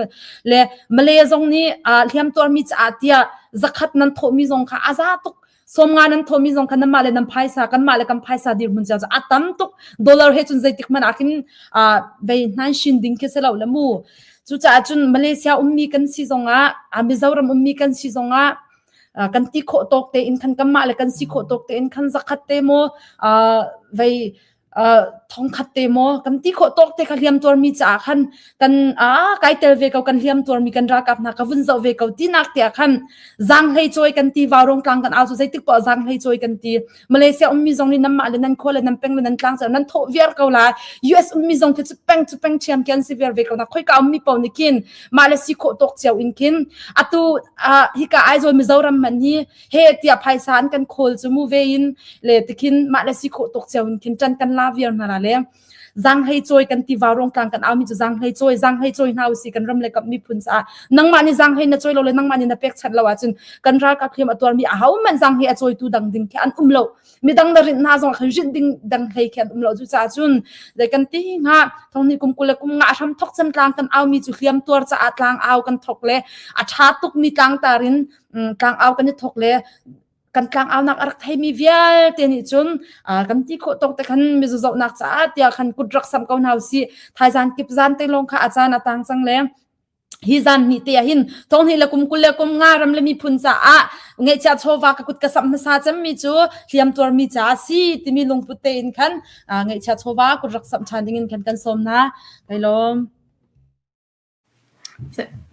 le Malay zong nih hliam tuarmi caah tiah zakhat nan thawhmi zong kha a za tuk 50 nan thawhmi zong kha nanmah le nan phaisa kanmah le kan phaisa dirhmun cio cu a tam tuk dollar he cun zeitik hmanh ah khin vei hnan shin ding khi si lo le mu cucaah cun Malaysia ummi kan si zongah Mizoram ummi kan si zongah kan ti khawh tawk tein khan kanmah le kan si khawh tawk tein khan zakhat te maw vei thongkhat te maw kan ti khawh tawk te kha hliam tuarmi caah khan kan a kai tel ve ko kan hliam tuarmi kan ralkap hna ka vun zoh ve ko tinak te ah khan zaanghlei cawi kan ti vaurong tlang kan au cu zeitik poah zaanghlei cawi kan ti Malaysia ummi zong nih nanmah le nan khua le nan peng le nan tlang cu nan thawh viar ko lai US ummi zong khi cu peng cu peng ṭhiam khi an si viar ve ko na khoika ummi paoh nih khin mah le si khawh tawk cio in khin atu hika Aizawl Mizoram man hi he tiah phaisa an kan khawl cu mu ve in le tikhin mah le si khawh tawk cio in khin ṭan kan la viar hna la le Zanghlei cawi kan ti vaurong tlang kan aumi cu zanghlei cawi zanghlei cawi hna usih kan ram le kap miphun caah nangmah nih zanghlei na cawi lo le nangmah nih na pekchanh lo ahcun kan ralkap hliam a tuarmi aho hmanh zanghlei a cawitu dang ding khi an um lo midang na rinh hna zong khan rinh ding dang hlei khi an um lo cucaah cun zei kan ti hnga thong ni kum 20 le kum nga hram thok cem tlang kan aumi cu hliam tuar caah tlang au kan thok le a tha tuk mi tlang tar in tlang au kan i thok le kan tlangaunak a rak theimi vialte nih cun kan ti khawh tawk te khan mizu zohnak caah tiah khan kut rak sam ko hna usih thaizan kip zan te lawng kha a caan a tang cang le. Hi zan hnih te ah hin thonghnih le kum 20 le kum nga ram le miphun caah ngeihchiah chawva ka kut ka samh hmasa cemmi cu hliam tuarmi caah a si timi lungput tein khan ngeihchiah chawva kut rak samh ṭhan dingin khan kan sawm hna. Kai lawm.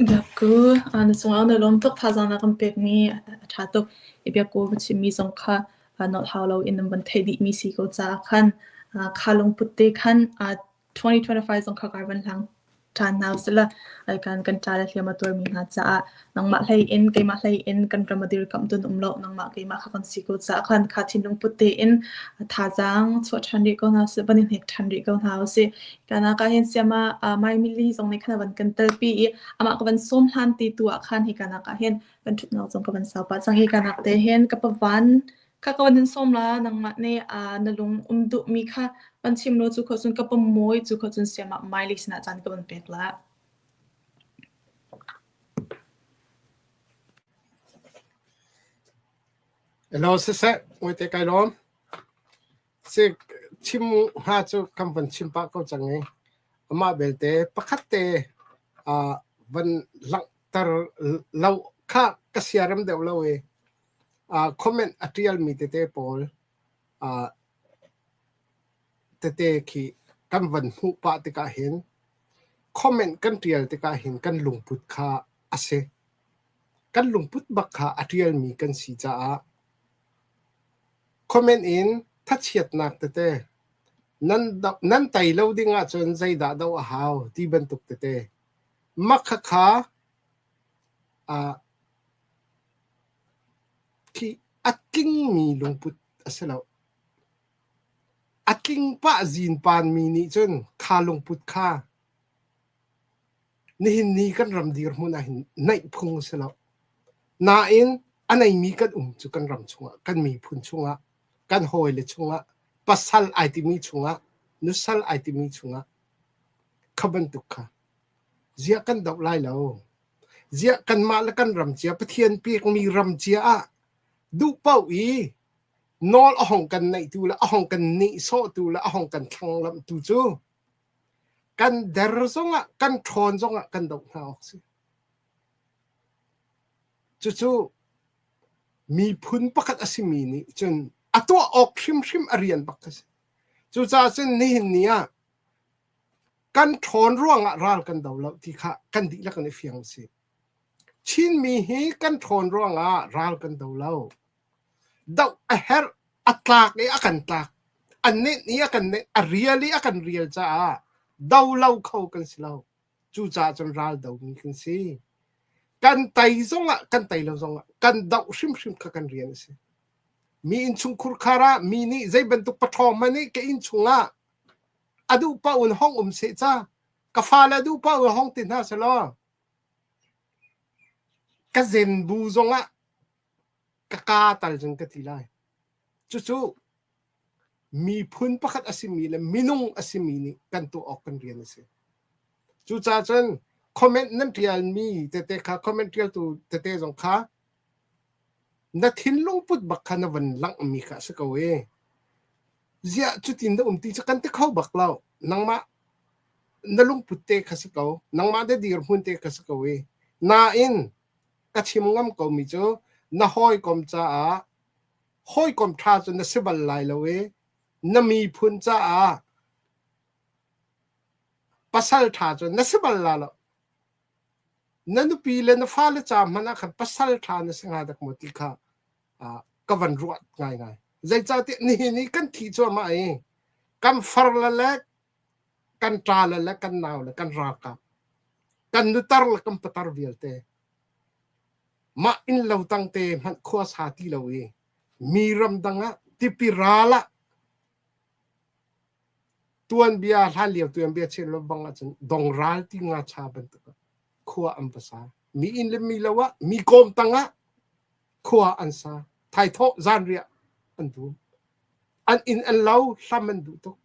Biakku, na cungah na lawm tuk thazaang na kan pekmi a ṭha tuk. I biakku va chimmi zong kha nolh hau loin nan van theih dihmi si ko caah khan kha lungput te khan 2025 zong kha kai van hlang ṭhan hna usila kan kan ṭa le hliam a tuarmi hna caah nangmah hlei in keimah hlei in kan ram a dirkamh tun um lo nangmah keimah kha kan si ko caah khan kha thinlung put tein thazaang chuah ṭhan rih ko hna usih van i hnek ṭhan rih ko hna usih kana ka hin siama Mai Mili zong nih khan a van kan telpi i amah ka van sawm hlan ti tu ah khan hi kana ka hin kan ṭhutnak zong ka van sau pah cang hi kanak te hin ka pavan Kha ka van in sawm la, nangmah nih na lung um duhmi kha van chim law cu khawh cun ka pom mawi, cu khawh cun siamah Miley sinah caan ka van pek la. Hello, siseh, ngawite kai lawm. Si chim hnga cu kan van chim pah ko cang i amah belte pakhat te uh, van langhter lo kha ka siarem deuh lo i Comment a ṭialmi tete pawl tete khi kan van hmuh pah tikah hin comment kan ṭial tikah hin kan lungput kha a si. Kan lungput bak kha a ṭialmi kan si caah comment in thachiatnak tete nan tei lo ding ahcun zeidah doh a hau ti bantuk tete mah khakha Khi a tlingmi lungput a si lo. A tling pah zinpanmi nih cun kha lungput kha nihin ni kan ram dirhmun ah hin naih phung a si lo. Nain a neimi kan um cu kan ram chungah, kan miphun chungah, kan hawile chungah, pasal ai timi chungah, nusal ai timi chungah kha bantuk kha ziah kan doh lai lo. Ziah kanmah le kan ram cia Pathian pekmi ram cia ah duh paoh i nawl a hong kan neihtu le a hong kan nihsawhtu le a hong kan thlanglamhtu cu kan der zongah kan ṭhawn zongah kan doh hna awk si. Cucu miphun pakhat a simi nih cun a tuah awk hrimhrim a rian bak a si. Cucaah cun nihin ni ah Kan ṭhawn ruangah ral kan do lo ti kha kan dihlak in i fiang usih. Chinmi hi kan ṭhawn ruangah ral kan do lo. Doh a herh, a tlak i a kan tlak, a nenh i a kan nenh, a rial i a kan rial caah do lo kho kan si lo. Cucaah cun ral domi kan si. Kan tei zongah, kan tei lo zongah kan doh hrimhrim kha kan rian a si. Mi innchungkhur khar ah mi nih zei bantuk paṭhawng hmanh nih ka innchung ah A duh paoh in hong um seh ca. Ka fale a duh paoh in hong ti hna selaw ka zen bu zongah ka kaa tal cun ka ti lai. Cucu miphun pakhat a simi le minung a simi nih kan tuah awk kan rian a si. Cucaah cun comment nan ṭialmi tete kha comment ṭialtu tete zong kha na thinlung put bak kha na van langhmi kha a si ko i Ziah cutin na um ti cu kan ti kho bak lo. Nangmah na lungput te kha si ko. Nangmah na dirhmun te kha si ko i. Nain ka chim ngam ko mi cu na hawikom caah hawikom ṭha cu na si bal lai lo i na miphun caah pasal ṭha cu na si bal la lo. Na nupi le na fale ca hmanh ah khan pasal ṭha na si hnga dak maw ti kha ka van ruah ngaingai. Zeicahtiah nihin i kan thih cuahmah i kan farle le kan ṭale le kan nau le kan ralkap kan nutar le kan patar vialte mah innlo tangte hmanh khua sa ti lo i mi ramdang ah tipi ral ah tuanbia hlanlio tuanbia chin lo bang ahcun dongral ti ngacha bantuk ah khua an va sa mi inn le mi lo ah mi kawm tang ah khua an sa thaithawh zanriah an dum an inn an lo hlam an duh tuk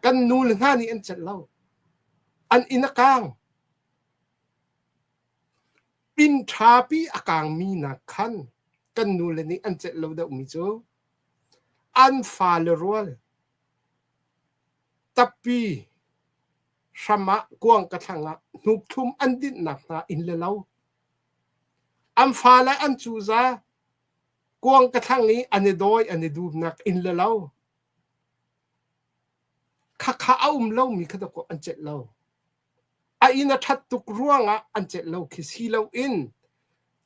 kan nu le hna nih an celh lo an inn a kang inn ṭhapi a kangmi nak khan kan nu le nih an celh lo deuhmi cu an fale rual tappi. Hram ah kuang ka thlang ah hnuk-thlum an dinhnak hna inn le lo. An fale an cuza kuang ka thlang i an i dawi an i dumnak inn le lo. Khakha a um lomi kha dawkaw an celh lo. A inn a ṭhat tuk ruangah an celh lo khi si loin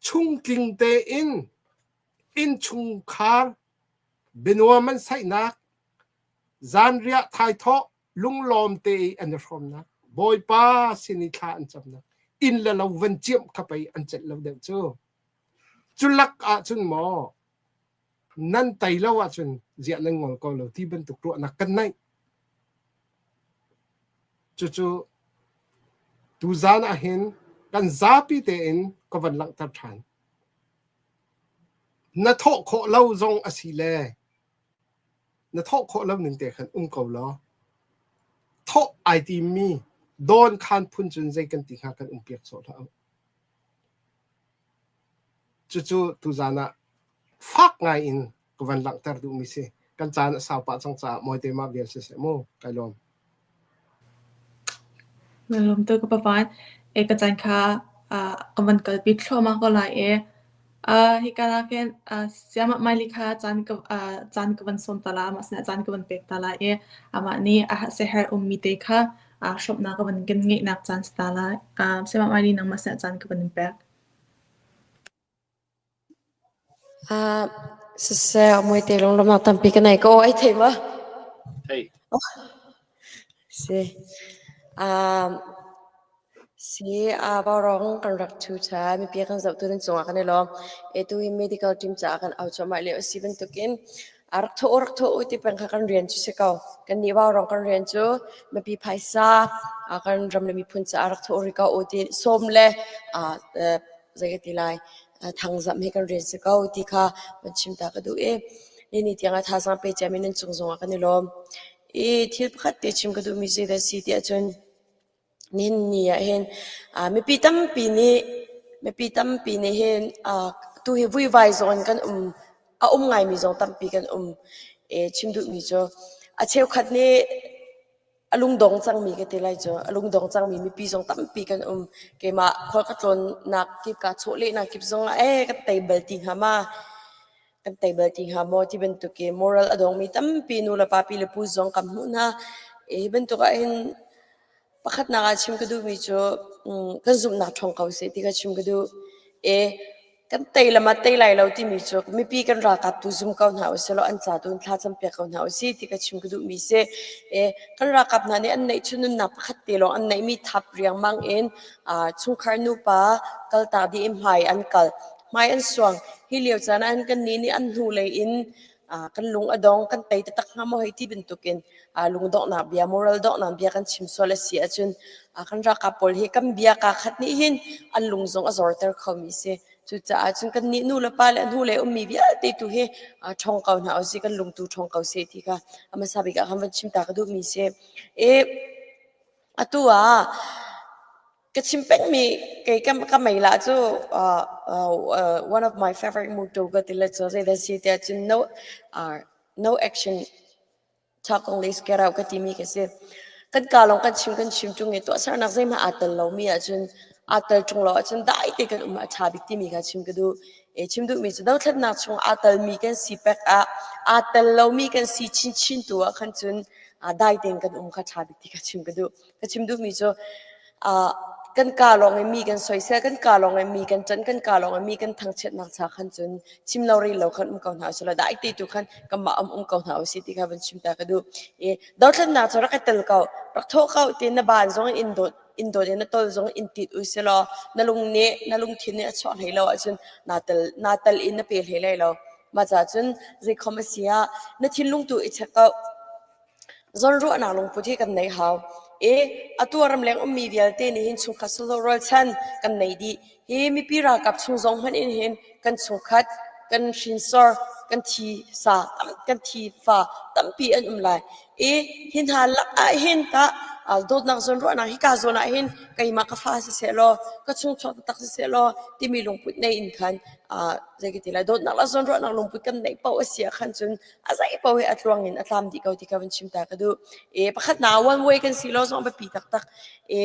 chungtling tein innchungkhar bianuam an saihnak, zanriah thaithawh lunglawm te i an i hrawmnak, Bawipa sin i thla an camnak, inn le lo van ciamh kha pei an celh lo deuh cu. Cu lak ahcun maw nan tei lo ahcun ziah nan ngol ko lo ti bantuk ruahnak kan neih. Cucu tuzaan ahhin kan zapi tein ka van langhter ṭhan. Na thawh khawh lo zong a si le na thawh khawh lo ning te khan um ko law thawh ai timmi dawn khan phun cun zei kan ti hnga kan um piak sawh hlah u. Cucu tuzaan ah fak ngai in ka van langhter duhmi si. Kan caan a sau pah cang caah mawite mah vial siseh mu. Kai lawm. Na lawm tuk ka pavan. E ka caan kha ka van kalpi thluahmah ko lai i hika ah khin siamah Miley kha caan ka caan ka van sawm ta la amah sinah caan ka van pek ta lai i amah nih a siaherh ummi te kha hrawmhnak ka van kan ngeihnak caan si ta lai. Siamah Miley nangmah sinah caan ka van in pek. Siseh muite lunglawmhnak tampi ka nei ko ai thei ma? Thei. Si. Si Vaurawng kan rak ṭhu ṭhan. Mipi kan zohtu nan cungah kan i lawm. Atu hi medical team caah kan au cuahmah lio a si bantukin rak thawh u rak thawh u ti peng kha kan rian cu si ko. Kannih Vaurawng kan rian cu mipi phaisa kan ram le miphun caah rak thawh rih ko u ti sawm le zei ka ti lai thangzamh hi kan rian si ko ti kha van chim ta ka duh i nini tiangah thazaang pe ciami nan cung zongah kan i lawm. I thil pakhat te chim ka duhmi cu zeidah a si tiah cun nihin ni ah hin mipi tampi nih mipi tampi nih hin tu hi vuivai zong in kan um a um ngaimi zong tampi kan um. I chim duhmi cu a cheukhat nih a lungdong cangmi ka ti lai cu a lungdong cangmi mipi zong tampi kan um. Keimah khual ka tlawnnak kip kaa chawhlehnak kip zong ah ee kan tei bal ti hnga ma kan tei bal ti hnga maw ti bantuk i moral a dongmi tampi nu le pa pi le pu zong kan hmuh hna. Hi bantuk ah hin Pakhatnak ah chim ka duhmi cu kan zumhnak ṭhawng ko seh ti kha chim ka duh. E, kan tei le ma tei lai lo timi cu mipi kan ralkap tu zum ko hna usih law an ca tu in thla campiak ko hna usih ti kha chim ka duhmi si. E, kan ralkap hna nih an neihchun nunnak pakhat te lawng an neihmi thap riangmang in chungkhar nupa kaltak dih in hmai an kal. Hmai an suang. Hi lio caan ah hin kannih nih an hnulei in kan lung a dong, kan tei taktak hnga maw hei ti bantukin lungdonghnak bia, moral donghnak bia kan chim sual a si ahcun kan ralkap pawl hi kan bia kaa khat nih hin an lung zong a zorter khomi si. Cucaah cun kannih nu le pa le a hnulei ummi vialte tu hi ṭhawng ko hna usih, kan lung tu ṭhawng ko seh ti kha a hmasa bik ah khan van chim ta ka duhmi si. I atu ah ka chim pengmi kei ka mei lah cu one of my favorite motto ka ti le cu zeidah si tiah cun no no action talk only is get out ka timi ka si. Kan ka lawng kan chim kan chim ṭung i tuahsernak zeihmanh aa tel lomi ahcun aa tel ṭung lo ahcun dai te kan um a ṭha bik timi kha chim ka duh. E chim duhmi cu dothlatnak chung aa telmi kan si pek ah aa tel lomi kan si chinchin tu ah khan cun dai tein kan um kha ṭha bik ti kha chim ka duh. Ka chim duhmi cu kan kaa lawng in mi kan soisel, kan kaa lawng in mi kan ṭanh, kan kaa lawng in mi kan thangchiatnak cha khan cun chim lo rel lo khan um ko hna usih law dai te tu khan kanmah um um ko hna usih ti kha van chim ta ka duh. I dothlatnak cu rak i tel ko, rak thawh ko ti na baan zong in dawt in dawt in na tol zong in tit usih law na lung nih na lungthin nih a chuah hlei lo ahcun naa tel naa tel in na pe hlei lai lo. Mah caah cun zeikhom a si ah na thinlung tu i check ko. Zawnruahnak lungput hi kan neih hau. I atu ramleng ummi vialte nih hin chungkhat sawsawh rualchan kan nei dih. Hi mipi ralkap chung zong hmanh in hin kan chungkhat, kan hrinsor, Kan thi sa kan thi fa tampi an um lai. I hi hna lak ah hin tah dawtnak zawn ruahnak hika zawn ah hin keimah ka fa siseh law ka chungchuak taktak siseh law timi lungput nei in khan zei ka ti lai dawtnak le zawn ruahnak lungput kan neih paoh a si ah khan cun a zei paoh hi a tluang in a tlam dih ko ti kha van chim ta ka duh. E pakhatnak one way kan si lo zong a biapi taktak. E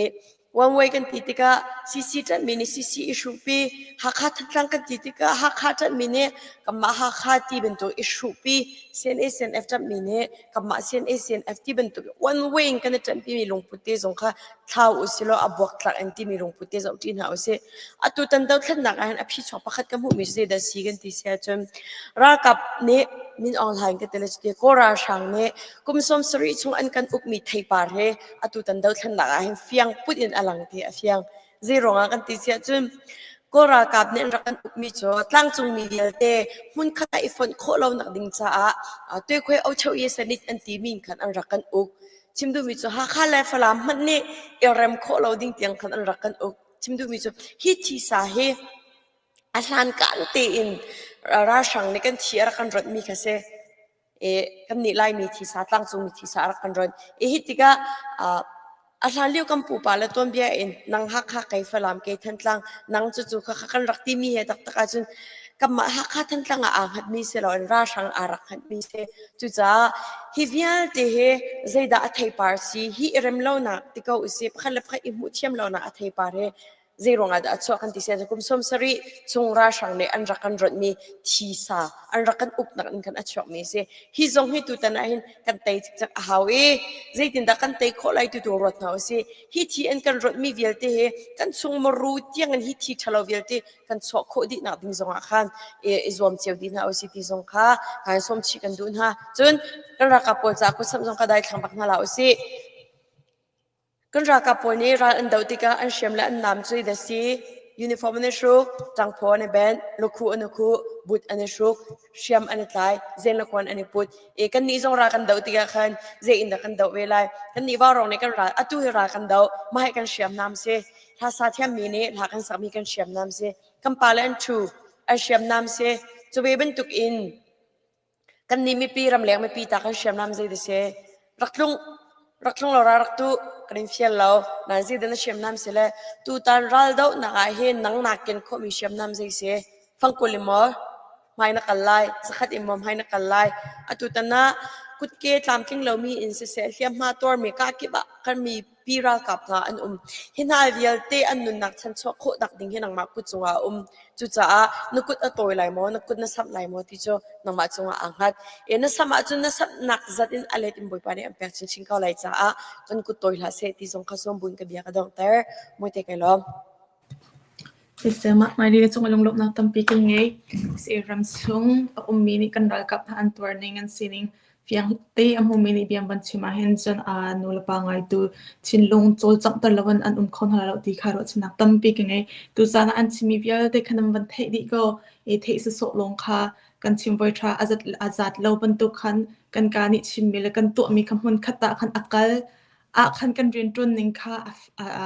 one way kan ti tikah CC ṭanhmi nih CC i hruhpi, Hakha Thantlang kan ti tikah Hakha ṭanhmi nih kanmah Hakha ti bantuk i hruhpi, CNA CNF ṭanhmi nih kanmah CNA CNF ti bantuk one way in kan i ṭanhpimi lungput te zong kha thlau usilaw a buaktlak in timi lungput te zoh ṭi hna usih. Atu tan dothlennak ah hin a phichuak pakhat ka hmuhmi cu zeidah si kan ti si ahcun ralkap nih Min Aung Hlaing ka ti le cuti Kawl ralhrang nih kum 70 chung an kan ukmi theipar he atu tan dothlennak ah hin fiang put in a lang ti a fiang. Zei ruangah kan ti si ahcun Kawl ralkap nih an rak kan ukmi cu tlangcungmi vialte hmunkhat ah i fonh khawh lonak ding caah tuikhuai ocho yesanit an timi in khan an rak kan uk. Chim duhmi cu Hakha le Falam hmanh nih i rem khawh lo ding tiang khan an rak kan uk. Chim duhmi cu hi thisa hi a hlankan tein ralhrang nih kan thi a rak kan ronhmi kha si. E kannih Laimi thisa tlangcungmi thisa a rak kan ronh. E hi tikah a hlan lio kan pupa le tuanbia in nang Hakha kei Falam kei Thantlang nang cucu kha kan rak timi he taktak ahcun kanmah Hakha Thantlang ah aa hngatmi si loin ralhrang aa rak hngatmi si. Cucaah hi vialte hi zeidah a theipar si hi i rem lonak ti ko usih pakhat le pakhat i hmuh thiam lonak a theipar hi zei ruangah dah a chuah kan ti si kum 70 chung ralhrang nih an rak kan ronhmi thisa an rak kan uknak in khan a chuakmi a si. Hi zong hi tutan ah hin kan tei cikcek a hau i zeitindah kan tei khawh lai tu tu ruat hna usih. Hi thi an kan ronhmi vialte hi kan chung maru tiang in hi thi ṭhalo vialte kan chuah khawh dih nak ding zongah khan i zuam cio dih hna usih ti zong kha kan sawm chih kan duh hna. Cun kan ralkap pawl caah kutsamh zong ka daithlang bak hna la usih. Kan ralkap pawl nih ral an doh tikah an hriam le an nam cu a si. Uniform an i hruk, ṭangphaw an i benh, lukhuh an i khuh, but an i hruk, hriam an i tlai, zen le kuan an i put. E kannih zong ral kan doh tikah khan zei in dah kan doh ve lai? Kannih vaurawng nih kan ral atu hi ral kan doh, mah hi kan hriamnam si. Hla sa thiammi nih hla kan sakmi kan hriamnam si. Kan pale an ṭhu, an hriamnam si. Cu ve bantuk in Kannih mipi ramleng mipi ta kan hriamnam zei dah si? Rak tlung rak tlung law ra rak tu kan in fial lo. Nain zeidah na hriamnam si le tutan raldohnak ah hin nang naa ken khawhmi hriamnam zei si? Fangkul in maw hmai na kal lai? Zakhat in maw hmai na kal lai? Atutan ah kutke tlamtling lomi in siseh hliamhma tuarmi kakip ah kan mi pi ralkap hna an um. Hi hna vialte an nunnak chanchuah khawh nak ding hi nangmah kut cungah a um. Cucaah na kut a tawi lai maw, na kut na samh lai maw ti cu nangmah cungah aa hngat. E na samh ahcun na samhnak zat in a let in Bawipa nih an pek chinchin ko lai caah kan kut tawi hlah seh ti zong kha sawm buin ka bia ka donghter. Mawite kai lawm. Siseh mah hmailei cung ah lunglawmhnak tampi kan ngei. Ram chung a ummi nih kan ralkap hna an tuar ning an sining fiang te a hmumi nih bia an van chim ahhin cun aa nulepa ngaitu thinlung cawlcanghter loin an um kho hna lo ti kha ruahchannak tampi ka ngei. Tuzaan ah an chimmi vialte kha nan van theih dih ko. I theih sawsawh lawng kha kan chim voi ṭha a zat, a zat lo bantuk khan kan kaa nih chimmi le kan tuahmi kha hmunkhat ah khan a kal. ah khan kan rianṭuan ning kha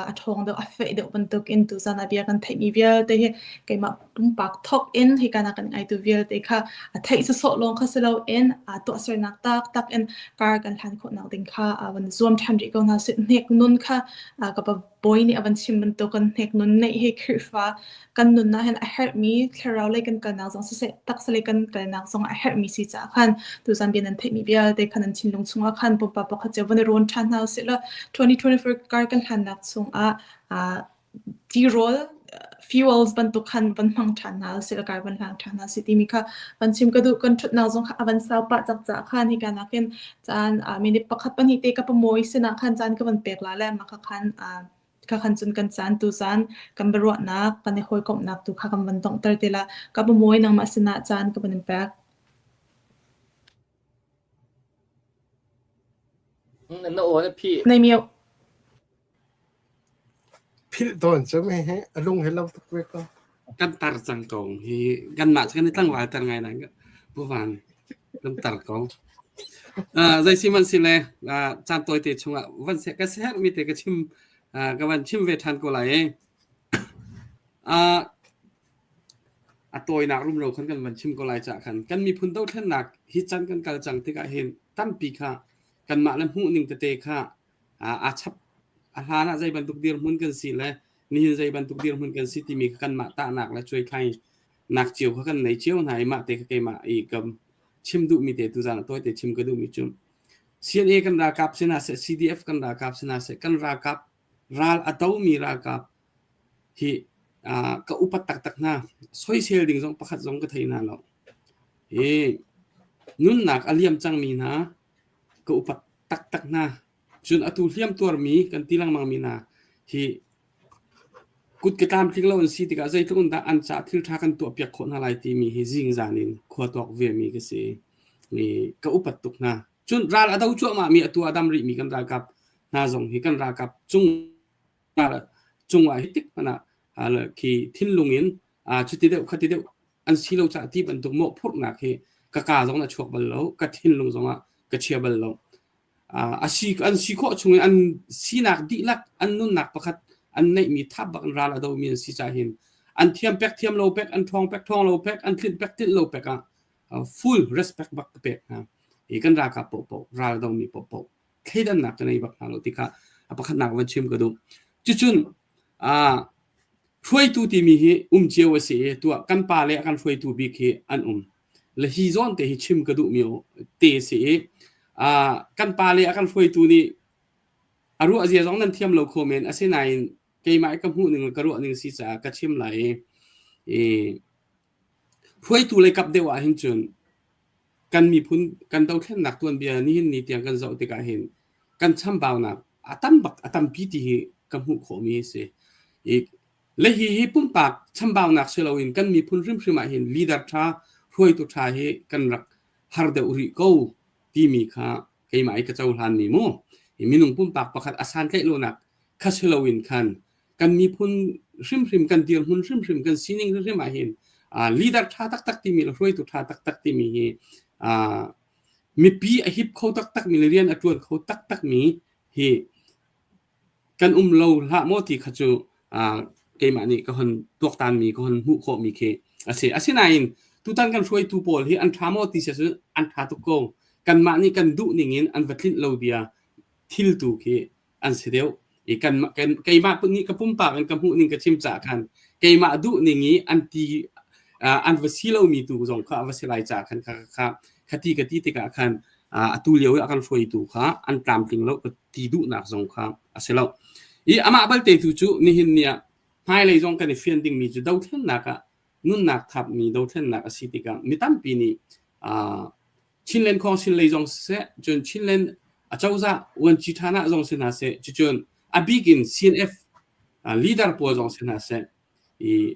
a ṭhawng deuh, a feh deuh bantukin tuzaan ah bia kan theihmi vialte hi keimah pumpak thawk in hika na kan ngaitu vialte kha a theih sawsawh lawng kha si loin aa tuahsernak taktak in kar kan hlan khawhnak ding kha van zuam ṭhan rih ko hna sih. Hnek nun kha ka bawi nih a van chim bantukin hnek nun neih hi Khrihfa kan nunnak hin a herhmi thlarau lei kan kalnak zong siseh taksa lei kan kalnak zong a herhmi si caah khan tuzan bia nan theihmi vialte khan nan thinlung chungah khan pumpak pakhat cio van i rawn ṭhan hna usih law 2024 kar kan hlannak chungah uh, tirawl fuels bantuk khan van hmang ṭhan hna usih law kar van hlang ṭhan hna usih timi kha van chim ka duh kan ṭhutnak zong kha a van sau pah cak caah khan hika nakin caan uh, minute pakhat pahnih te ka pamuai sinah khan caan ka van pek la le mah kha khan uh, Khakhan cun kan caan tuzaan kan biaruahnak kan i hawikomhnak tu kha kan van donghter te la. Ka pamuai nangmah sinah caan ka van in pek. Na aw na phih. Nei mio. Philh tawn cu mi hi a lung hi lo tuk ve ko. Kan tar cang ko hi kanmah cu kan i tlangval tar ngai nain buvan kan tar ko. Uh, zei si man si le uh, caan tawite chungah van se ka herhmi te ka chim uh, ka van chim ve ṭhan ko lai. Uh, A tawinak rumro khan kan van chim ko lai cah khan kan miphun dothlennak hi can kan kal cang tikah hin tampi kha kanmah le hmuh ning tete kha aa chap a hlan ah zei bantuk dirhmun kan si le nihin zei bantuk dirhmun kan si timi kha kanmah tahnak le cuaithlai nak cio kha kan nei cio hna i mah te kha keimah i ka chim duhmi te tuzaan ah tawite chim ka duhmi cu CNA kan ralkap sinah seh CDF kan ralkap sinah seh kan ralkap ral a domi ralkap hi ka upat taktak hna. Soisel ding zong pakhat zong ka thei hna lo. Hi nunnak a liam cangmi hna ka upat taktak hna. Cun atu hliam tuarmi kan ti lengmangmi hna hi kut ke tlamtling lo an si tikah zeitluk in dah an caah thil ṭha kan tuahpiak khawh hna lai timi hi zingzan in khua tuak vemi ka si. I ka upat tuk hna. Cun ral a do cuahmahmi atu a dam rihmi kan ralkap hna zong hi kan ralkap cung cungah hi tik hmanh ah khi thinlung in cuti deuh khati deuh an si lo caah ti bantuk mawhphurhnak hi ka ka zong a chuak bal lo ka thinlung zongah ka chia bal lo a si an si khawh chung in an sinak dihlak an nunnak pakhat an neihmi thap bak in ral a domi an si caah hin an thiam pek thiam lo pek an ṭhawng pek ṭhawng lo pek an tlinh pek tlinh lo pek ah full respect bak ka pek hna hi kan ralkap paohpaoh ral domi paohpaoh thleidannak ka nei bak hna lo ti kha a pakhatnak van chim ka duh. Cucun hruaitu timi hi um cio a si i tuah kan pa le a kan hruaitu bik hi an um. Le hi zawn te hi chim ka duhmi te a si i kan pa le a kan hruaitu nih a ruah zia zong nan thiam lo kho men asinain keimah i ka hmuh ning le ka ruah ning si caah ka chim lai i hruaitu lei kap deuh ah hin cun kan miphun kan dothlennak tuanbia nihin ni tiang kan zoh tikah hin kan chambaunak a tam bak a tampi ti hi ka hmuh khawhmi a si. I le hi hi pumpak chambaunak si loin kan miphun hrimhrim ah hin leader ṭha hruaitu ṭha hi kan rak har deuh rih ko timi kha keimah i ka cohlanmi mu. Hi minung pumpak pakhat a santlaih lonak kha si loin khan kan miphun hrimhrim kan dirhmun hrimhrim kan sining hrimhrim ah hin leader ṭha taktak timi le hruaitu ṭha taktak timi hi mipi a hip kho taktak mi le rian a ṭuan kho taktak mi hi kan um lo hlah maw ti kha cu keimah nih ka hon tuaktan mi ka hon hmuh khawh mi khi a si. Asinain tutan kan hruaitu pawl hi an ṭha maw ti si cun an ṭha tuk ko. Kanmah nih kan duh ning in an va tlinh lo bia thil tu khi an si deuh. I kan, kan keimah nih ka pumpak in ka hmuh ning ka chim caah khan keimah duh ning i an ti uh, an va si lomi tu zong kha a va si lai caah khan kha kha khati ka ti tikah khan uh, atu lio i a kan hruaitu kha an tlamtling lo ka ti duhnak zong kha a si lo. I amah balte tu cu nihin ni ah hmailei zong kan i fian dingmi cu dothlennak ah nunnak thapmi dothlennak a si tikah mi tampi nih uh, Chinland Council lei zong siseh, cun Chinland acozah vuanci ṭhan ah zong si hna seh, cucun a bik in CNF leader pawl zong si hna seh, i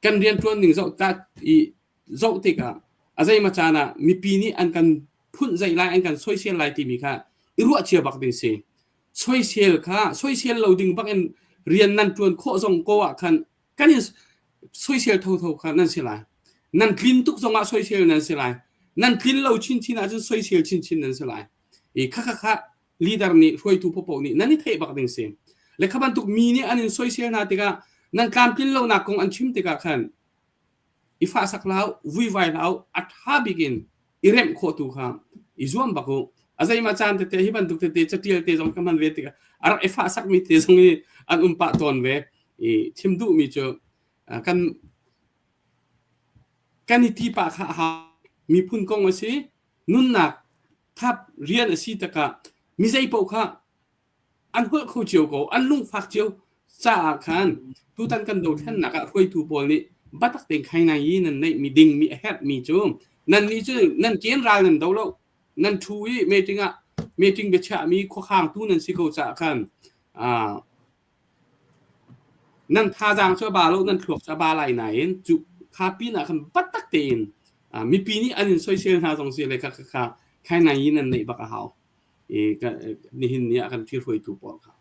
kan rianṭuan ning zoh ta i zoh tikah a zeimaw caan ah mipi nih an kan phunh zeih lai, an kan soisel lai timi kha i ruah cia bak ding si. Soisel kha soisel lo ding bak in rian nan ṭuan khawh zong ko ah khan kan in soisel thotho kha nan si lai. Nan tlin tuk zongah soisel nan si lai. Nan tlin lo chinchin ahcun soisel chinchin nan si lai. I kha kha kha leader nih hruaitu popo nih nan i theih bak ding si. Le kha bantuk mi nih an in soisel hna tikah nan tlamtlin lonak kong an chim tikah khan i fahsak hlah vuivai hlah a ṭha bik in i remh khawh tu kha i zuam bak u. A zeimah caan tete hi bantuk tete catial te zong ka hman ve tikah a rak i fahsakmi te zong hi an um pah tawn ve. I chim duhmi cu kan kan i ti pah kha a hau. Miphun kong a si, nunnak thap rian a si takah mi zei paoh kha an holh kho cio ko, an lungfak cio caah khan tutan kan dothlennak ah hruaitu pawl nih biatak tein khai nai i nan neihmi dingmi a herhmi cu nannih cu nan ken ral nan do lo nan ṭhu i meeting ah meeting biachiahmi khuakhangtu nan si ko caah khan nan thazaang cu a ba lo nan thluak cu a ba lai nain cu kha pin ah khan biatak tein mipi nih an in soisel hna zong si le kha kha kha khai nai i nan neih bak a hau. I nihin ni ah kan ṭhihruaitu pawl kha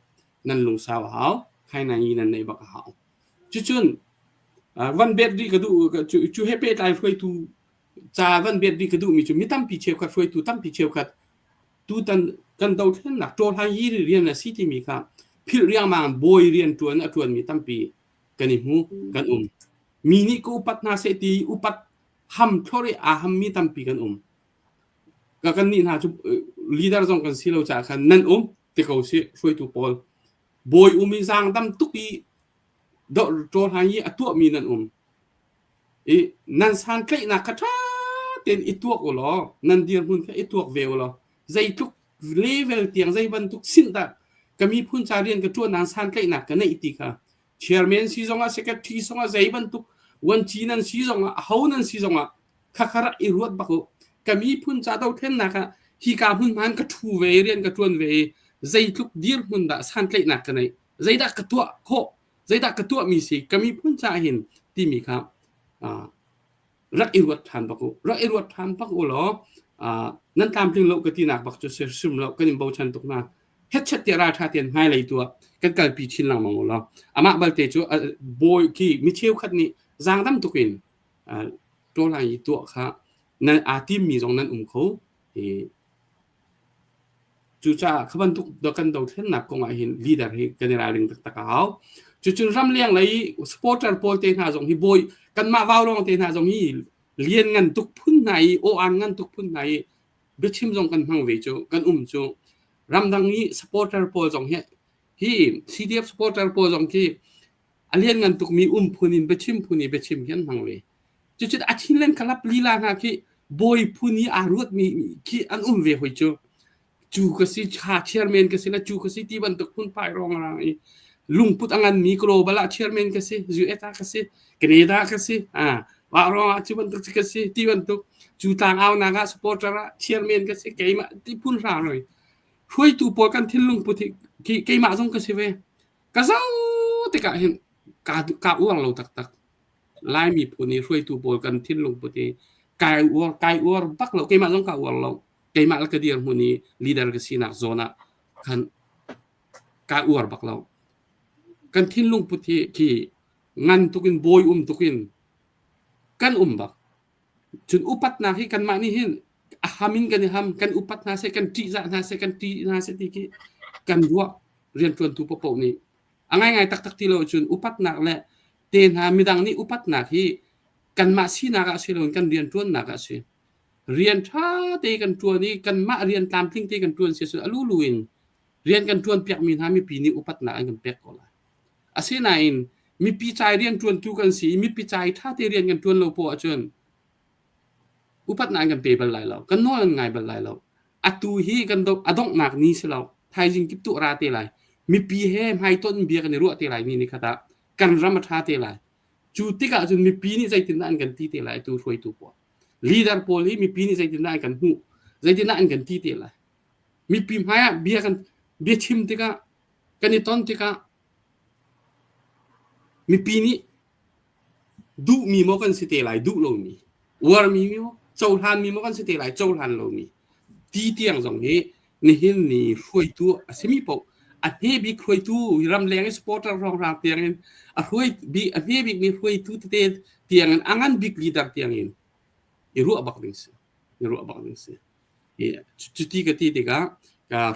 nan lungsau a hau, khai nai i nan neih bak a hau. Cucun van bet rih ka duh cu he pehtlai hruaitu ca van bet rih ka duhmi cu mi tampi cheukhat hruaitu tampi cheukhat tutan kan dothlennak ṭawlhai hi rian a si timi kha philh riangmang bawi rian ṭuan a ṭuanmi tampi kan i hmu kan um. Mi nih ka upat hna seh ti upat ham thlor i aa hammi tampi kan um. Ka kan nih hna cu leader zong kan si lo caah khan nan um ti ko sih hruaitu pawl. Bawi um i zaangdam tuk i ṭawhlan i a tuahmi nan um. I nan santlaihnak kha ṭha tein i tuak u law nan dirhmun kha i tuak ve u law zeitluk level tiang zei bantuk sin dah ka miphun ca rian ka ṭuan nan santlaihnak ka neih ti kha chairman si zongah secretary zongah zei bantuk vuanci nan si zongah aho nan si zongah khakha rak i ruat bak u ka miphun ca dothlennak ah hika hmunhma in ka ṭhu ve i rian ka ṭuan ve i zeitluk dirhmun dah santlaihnak ka neih zeidah ka tuah khawh zeidah ka tuahmi si ka miphun ca hin timi kha rak i ruat ṭhan bak u rak i ruat ṭhan bak u law nan tlamtling lo ka tinak bak cu hrim lo kan in bochan tuk hna hetchet tiah ralṭha tein hmailei tu ah kan kalpi chin lengmang u law amah balte cu bawi khi mi cheukhat nih zaangdam tuk in ṭawlai i tuah kha nan aa timmi zong nan um kho i Cucaah kha bantuk kan dothlennak kong ah hin leader hi kan i ralring taktak a hau. Cucun ramleng lei supporter pawl te hna zong hi bawi kanmah vaurawng te hna zong hi lian ngan tuk phun hna i aw-an ngan tuk phun hna i biachim zong kan hmang ve cu kan um cu ramdang i supporter pawl zong hi hi CDF supporter pawl zong khi a lian ngan tukmi um phun in biachim phun i biachim hi an hmang ve. Cucu a Chinland Club lila hna khi bawi phun i aa ruatmi khi an um ve hoi cu. Cu ka si, kha chairman ka si la cu ka si ti bantuk phunphai ruangrang i lungput a nganmi global ah chairman ka si, US ah ka si, Canada ka si, ah mah ruangah cu bantuk cu ka si ti bantuk cu tlangau nak ah supporter ah chairman ka si keimah ti phun hrang roi. Hruaitu pawl kan thinlung put hi keimah zong ka si ve. Ka zoh tikah hin ka ka uar lo taktak. Lai miphun i hruaitu pawl kan thinlung put hi kai uar kai uar bak lo keimah zong ka uar lo keimah le ka dirhmun i leader ka sinak zawn ah khan ka uar bak lo kan thinlung put hi khi ngan tuk in bawi um tuk in kan um bak cun upatnak hi kanmah nih hin a ham in kan i ham kan upat hna seh kan ṭihzah hna seh kan ṭih hna seh ti khi kan ruah rianṭuantu paohpaoh nih A ngaingai taktak ti lo cun upatnak le te hna midang nih upatnak hi kanmah sinak ah si loin kan rianṭuannak ah a si. Rian ṭha te kan ṭuan i kanmah rian tlamtling te kan ṭuan si ahcun a lulu in rian kan ṭuan piakmi hna mipi nih upatnak an kan pek ko lai. Asinain mipi ca i rianṭuantu kan si i mipi ca i ṭha te rian kan ṭuan lo poah ahcun upatnak an kan pe bal lai lo. Kan nawl an ngai bal lai lo. Atu hi kan do a donghnak ni si lo. Thaizing kip tu a ra te lai. Mipi he hmaitonh bia kan i ruah te lai ni ni khat ah kan ram a ṭha te lai. Cu tikah cun mipi nih zeitindah an kan ti te lai tu hruaitu pawl. Leader pawl hi mipi nih zeitindah an kan hmuh, zeitindah an kan ti te lai. Mipi hmai ah bia kan bia chim tikah kan i ton tikah mipi nih Duhmi maw kan si te lai, duh lomi, uarmi maw, cohlanmi maw kan si te lai, cohlan lomi ti tiang zong hi nihin ni hruaitu a simi paoh a hme bik hruaitu ramleng i supporter hrawnghrang tiang in a hruai bik a hme bikmi hruaitu tete tiang in a ngan bik leader tiang in i ruah bak ding si i ruah bak ding si. Cuti ka ti tikah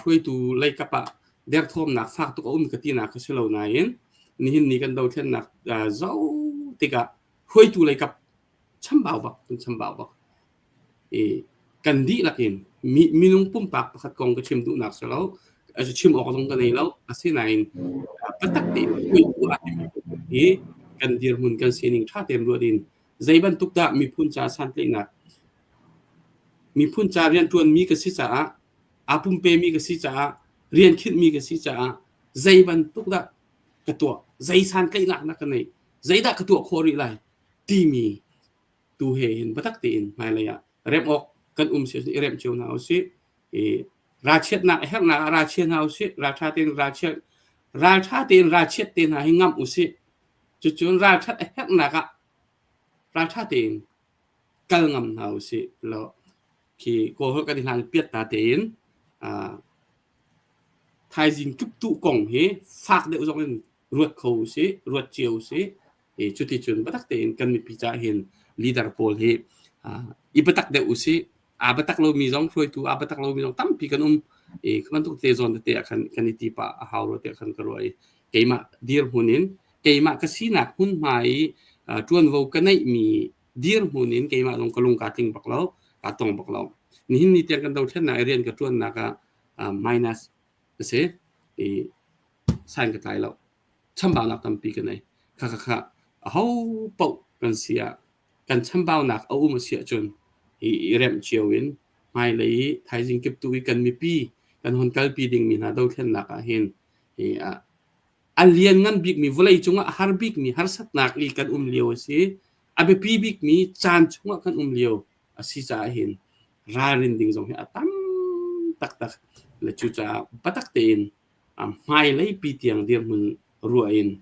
hruaitu leikap ah derthawmnak fak tuk a um ka tinak ka si lo nain nihin ni kan dothlennak zoh tikah hruaitu leikap chambau bak kan chambau bak. I kan dihlak in minung pumpak pakhat kong ka chim duhnak si lo chim awk zong ka nei lo asinain biatak tein hruaitu aa timi hi kan dirhmun kan sining ṭha tein ruat in zei bantuk dah miphun ca santlaihnak Miphun ca rianṭuanmi ka si caah, aa pumpemi ka si caah, rian khinhmi ka si caah zei bantuk dah ka tuah, zei santlaihnak dah ka neih, zeidah ka tuah khawh rih lai timi tu he hin biatak tein hmailei ah remh awk kan um si ahcun i remh cio hna usih. I ralchiatnak a herhnak ah ralchia hna usih, ralṭha tein ralchiat ralṭha tein ralchiat te hna hi ngamh usih. Cucun ralṭhat a herhnak ah ralṭha tein kal ngam hna usih law khi Kawlholh kan i hlan piat ta tein thaizing tluktuh kong hi fak deuh zong in ruat kho usih, ruat cio usih. I cuti cun biatak tein kan mipi caah hin leader pawl hi i biatak deuh usih. Aa biatak lomi zong hruaitu aa biatak lomi zong tampi kan um. I khi bantuk te zawn tete ah khan kan i ti pah a hau rua tiah khan ka ruah i keimah dirhmun in keimah ka sinak hmunhma i ṭuanvo ka neihmi dirhmun in keimah zong ka lung kaa tling bak lo, kaa tong bak lo. Nihin ni tiang kan dothlennak i rian ka ṭuannak ah minus a si i san ka tlai lo. Chambaunak tampi ka nei. Kha kha kha aho paoh kan si ah kan chambaunak a um a si ahcun i i remh cio in hmailei i thaizing kiptu i kan mipi kan hon kalpi dingmi hna dothlennak ah hin hi a lianngan bikmi vawlei cungah a har bikmi harsatnak i kan um lio a si. A biapi bikmi caan chungah kan um lio a si caah hin ralrin ding zong hi a tam taktak. Le cucaah biatak tein hmailei pi tiang dirhmun ruah in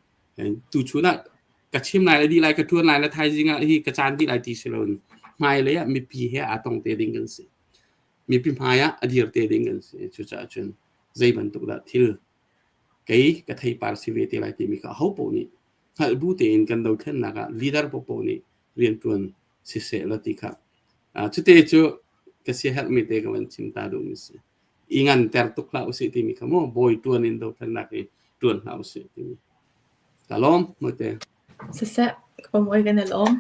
tuchun ah ka chim lai le dih lai ka ṭuan lai le thaizing ah hi ka caan dih lai ti si loin hmailei ah mipi he aa tong te ding kan si. Mipi hmai ah a dir te ding kan si. Cucaah cun zei bantuk dah thil kei ka theipar si ve te lai timi kha ahopaoh nih hngalh bu tein kan dothlennak ah leader paohpaoh nih rianṭuan siseh law ti kha cute cu ka siaherhmi te ka van chim ta duhmi si. I nganter tuk hlah usih timi kha maw bawi ṭuan in dothlennak hi ṭuan hlah usih timi. Ka lawm mawte. Siseh, ka pamuai kan i lawm.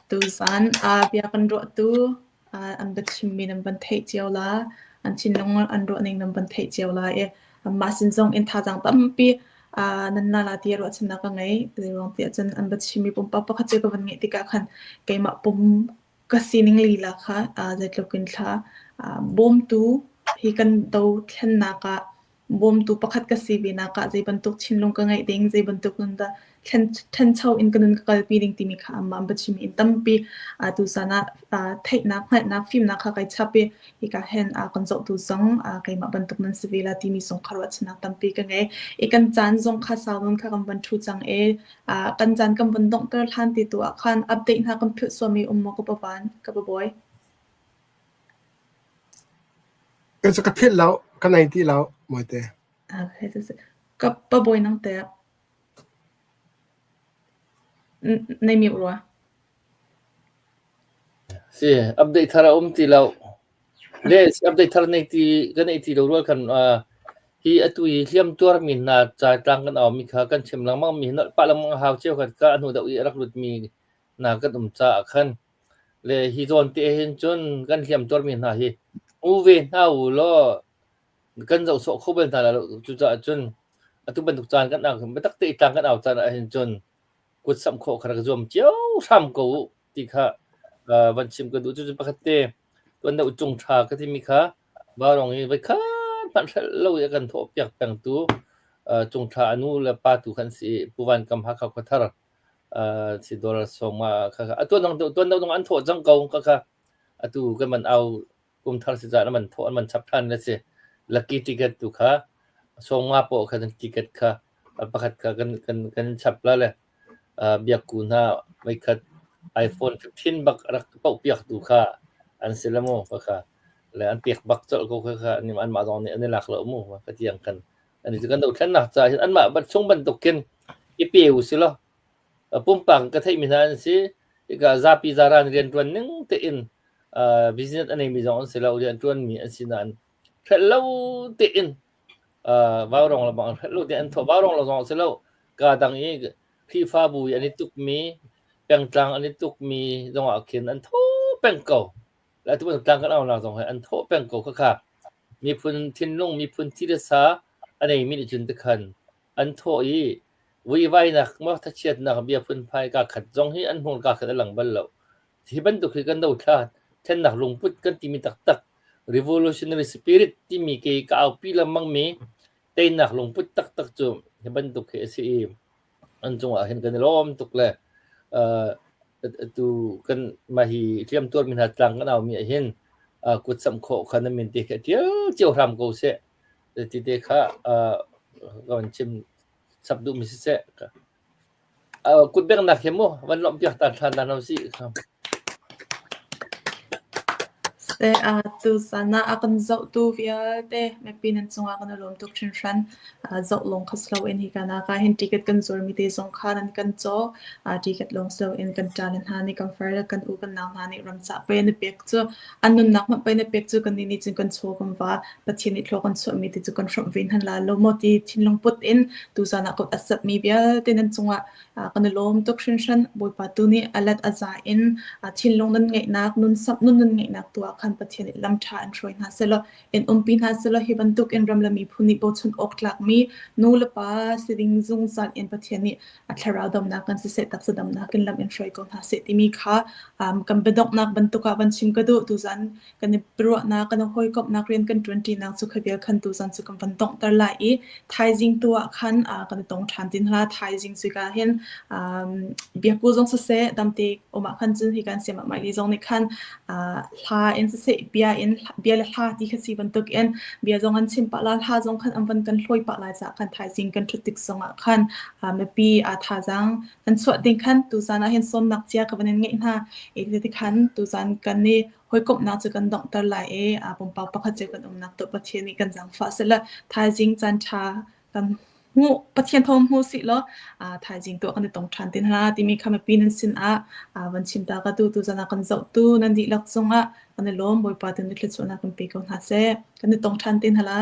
Tuzaan bia kan ruahtu an biachimmi nan van theih cio la, an thinlung an ruahning nan van theih cio la i mah sin zong in thazaang tampi nan la la ti ruahchannak ka ngei. Zeiruang tiah cun an biachimmi pumpak pakhat cu ka van ngeih tikah khan keimah pum ka sining lila kha zeitluk in thla bawmtu hi kan dothlennak ah Bawmtu pakhat ka si ve nak ah zei bantuk thinlung ka ngeih ding, zei bantuk in dah ṭhancho in ka nun ka kalpi ding timi kha anmah an biachim in tampi tuzan ah theihnak, hngalhnak, fimnak kha kai chap i hika hin kan zohtu zong keimah bantuk nan si ve la timi zong kha ruahchannak tampi ka ngei. I kan caan zong kha sau nawn kha kan van ṭhu cang i kan caan kan van donghter hlan ti tu ah khan update hna kan philh sualmi um maw ka pavan, ka pabawi? Ka cu ka philh lo, ka nei ti lo, mawite. Okay, ka pabawi nang teh nei mute rua. Si, update thar a um ti lo. Le update thar nei ti kan nei ti lo rual khan hi atu hi hliam tuar mi hna ca tlang kan au mi kha kan chim lengmang mi nolh pah lengmang a hau cio khan ka hnu deuh i a rak lut mi hna kan um caah khan le hi zawn te hin cun kan hliam tuarmi hna hi hmu ve hna u law kan zoh sawh kho bal hna lo. Cucaah cun atu bantuk caan kan au biatak te tlang kan au caan ah hin cun kut samh khawh kha rak zuam cio hram ko u ti kha van chim ka duh. Cucu pakhat te tuan deuh cung ṭha ka timi kha Vaurawng i voikhat hmanh hrelh lo i a kan thawhpiak pengtu cung ṭha a nu le pa tu khan si i Pu Van Kam Hakha Khuathar si dollar sawm kha kha atuan dong tuan deuh dong an thawh cang ko kha kha atu kan man au kum thar si caan an thawh an man chap than na si lucky ticket tu kha sawm nga po kha ticket kha pakhat kha kan kan kan chap la le biak ku hna meikhat iPhone 15 bak rak poh piak tu kha an si la mu kha kha le an pek bak col ko kha kha an mah zong nih an i lak lo mu ka tiang kan Ani cu kan dothlennak caah hin anmah chung bantukin i pe u si law pumpak ka theihmi hna an si. Hika zapi zaran rianṭuan ning tein business a neimi zong an si lo, rianṭuanmi an si nain hrelh lo tein vaurawng le bang hrelh lo tein an thawh. Vaurawng lo zong a si lo. Kaa dang i Khrihfabu i an i tukmi, pengtlang an i tukmi zongah khin an tho peng ko. Atu bantuk tlang kan aunak zong hi an thawh peng ko khakha. Miphun thinlung, miphun thi le sa a neimi nih cun tikhan an thawh i vuivainak maw thachiatnak bia phunphai kaa khat zong hi an hmurka khat a lang bal lo. Hi bantuk hi kan dothla thlennak lungput kan timi taktak revolutionary spirit timi ke ka aupi lengmang mi teinak lungput taktak cu hi bantuk hi a si i an cungah hin kan i lawm tuk le atu kan mah hi hliam tuarmi hna tlang kan aumi ah hin kut samh khawh kha na min te kha ṭial cio hram ko seh ti te kha ka van chim chap duhmi siseh kut bengnak hi mu van lawmh piak ta ṭhan hna usih. Te tuzan ah a kan zohtu vialte mipi nan cungah kan i lawm tuk hringhran. Zoh lawng kha si loin hika nak ah hin ticket kan zuarmi te zong kha nan kan caw. Ticket lawng si loin kan ṭale hna nih kan far le kan u kan nau hna nih ramcah pei an i pek cu an nunnak hmanh pei an i pek cu kannih nih cun kan chaw kan va Pathian nih thlua kan chuahmi te cu kan hrawmh ve hna la lo maw ti thinlung put in tuzan ah kut a satmi vialte nan cungah Kan i lawm tuk hringhran. Bawipa tu nih a let a za in thinlung nan ngeihnak, nun samh nun nan ngeihnak tu ah khan Pathian nih lam ṭha in hruai hna sehlaw, in umpi hna sehlaw hi bantuk in ram le miphun nih bochan awk tlakmi nu le pa si ding zungzal in Pathian nih a thlarau damnak in siseh, taksa damnak in lam in hruai ko hna seh timi kha kan biadonghnak bantuk ah van chim ka duh. Tuzan kan i ruahnak, kan i hawikomhnak rian kan ṭuanṭinak cu kha vial khan tuzan cu kan van donghter lai i thaizing tu ah khan kan i tong ṭhan ti hna. Thaizing cu ka hin biaku zong siseh, damte um ah khan cun hi kan siam ah Maili zong nih khan hla in siseh, bia in bia le hla ti kha si bantuk in bia zong an chim pah la, hla zong khan an van kan hlawi pah lai caah khan thaizing kan ṭhut tik zong ah khan mipi thazaang kan chuah ding khan tuzan ah hin sawmnak cia ka van in ngeih hna. I khan tuzan kan i hawikomhnak cu kan donghter lai i pumpak pakhat cio kan umnak tuah Pathian nih kan zaangfah sehla thaizing caan ṭha kan hmuh Pathian thawng hmu sih law thaizing tuah kan i tong ṭhan te hna timi kha mipi nan sin ah van chim ta ka tu tu zan ah kan zohtu nan dihlak cungah kan i lawm Bawipa tu nih thluachuahnak kan pe ko hna seh kan i tong ṭhan te hna la.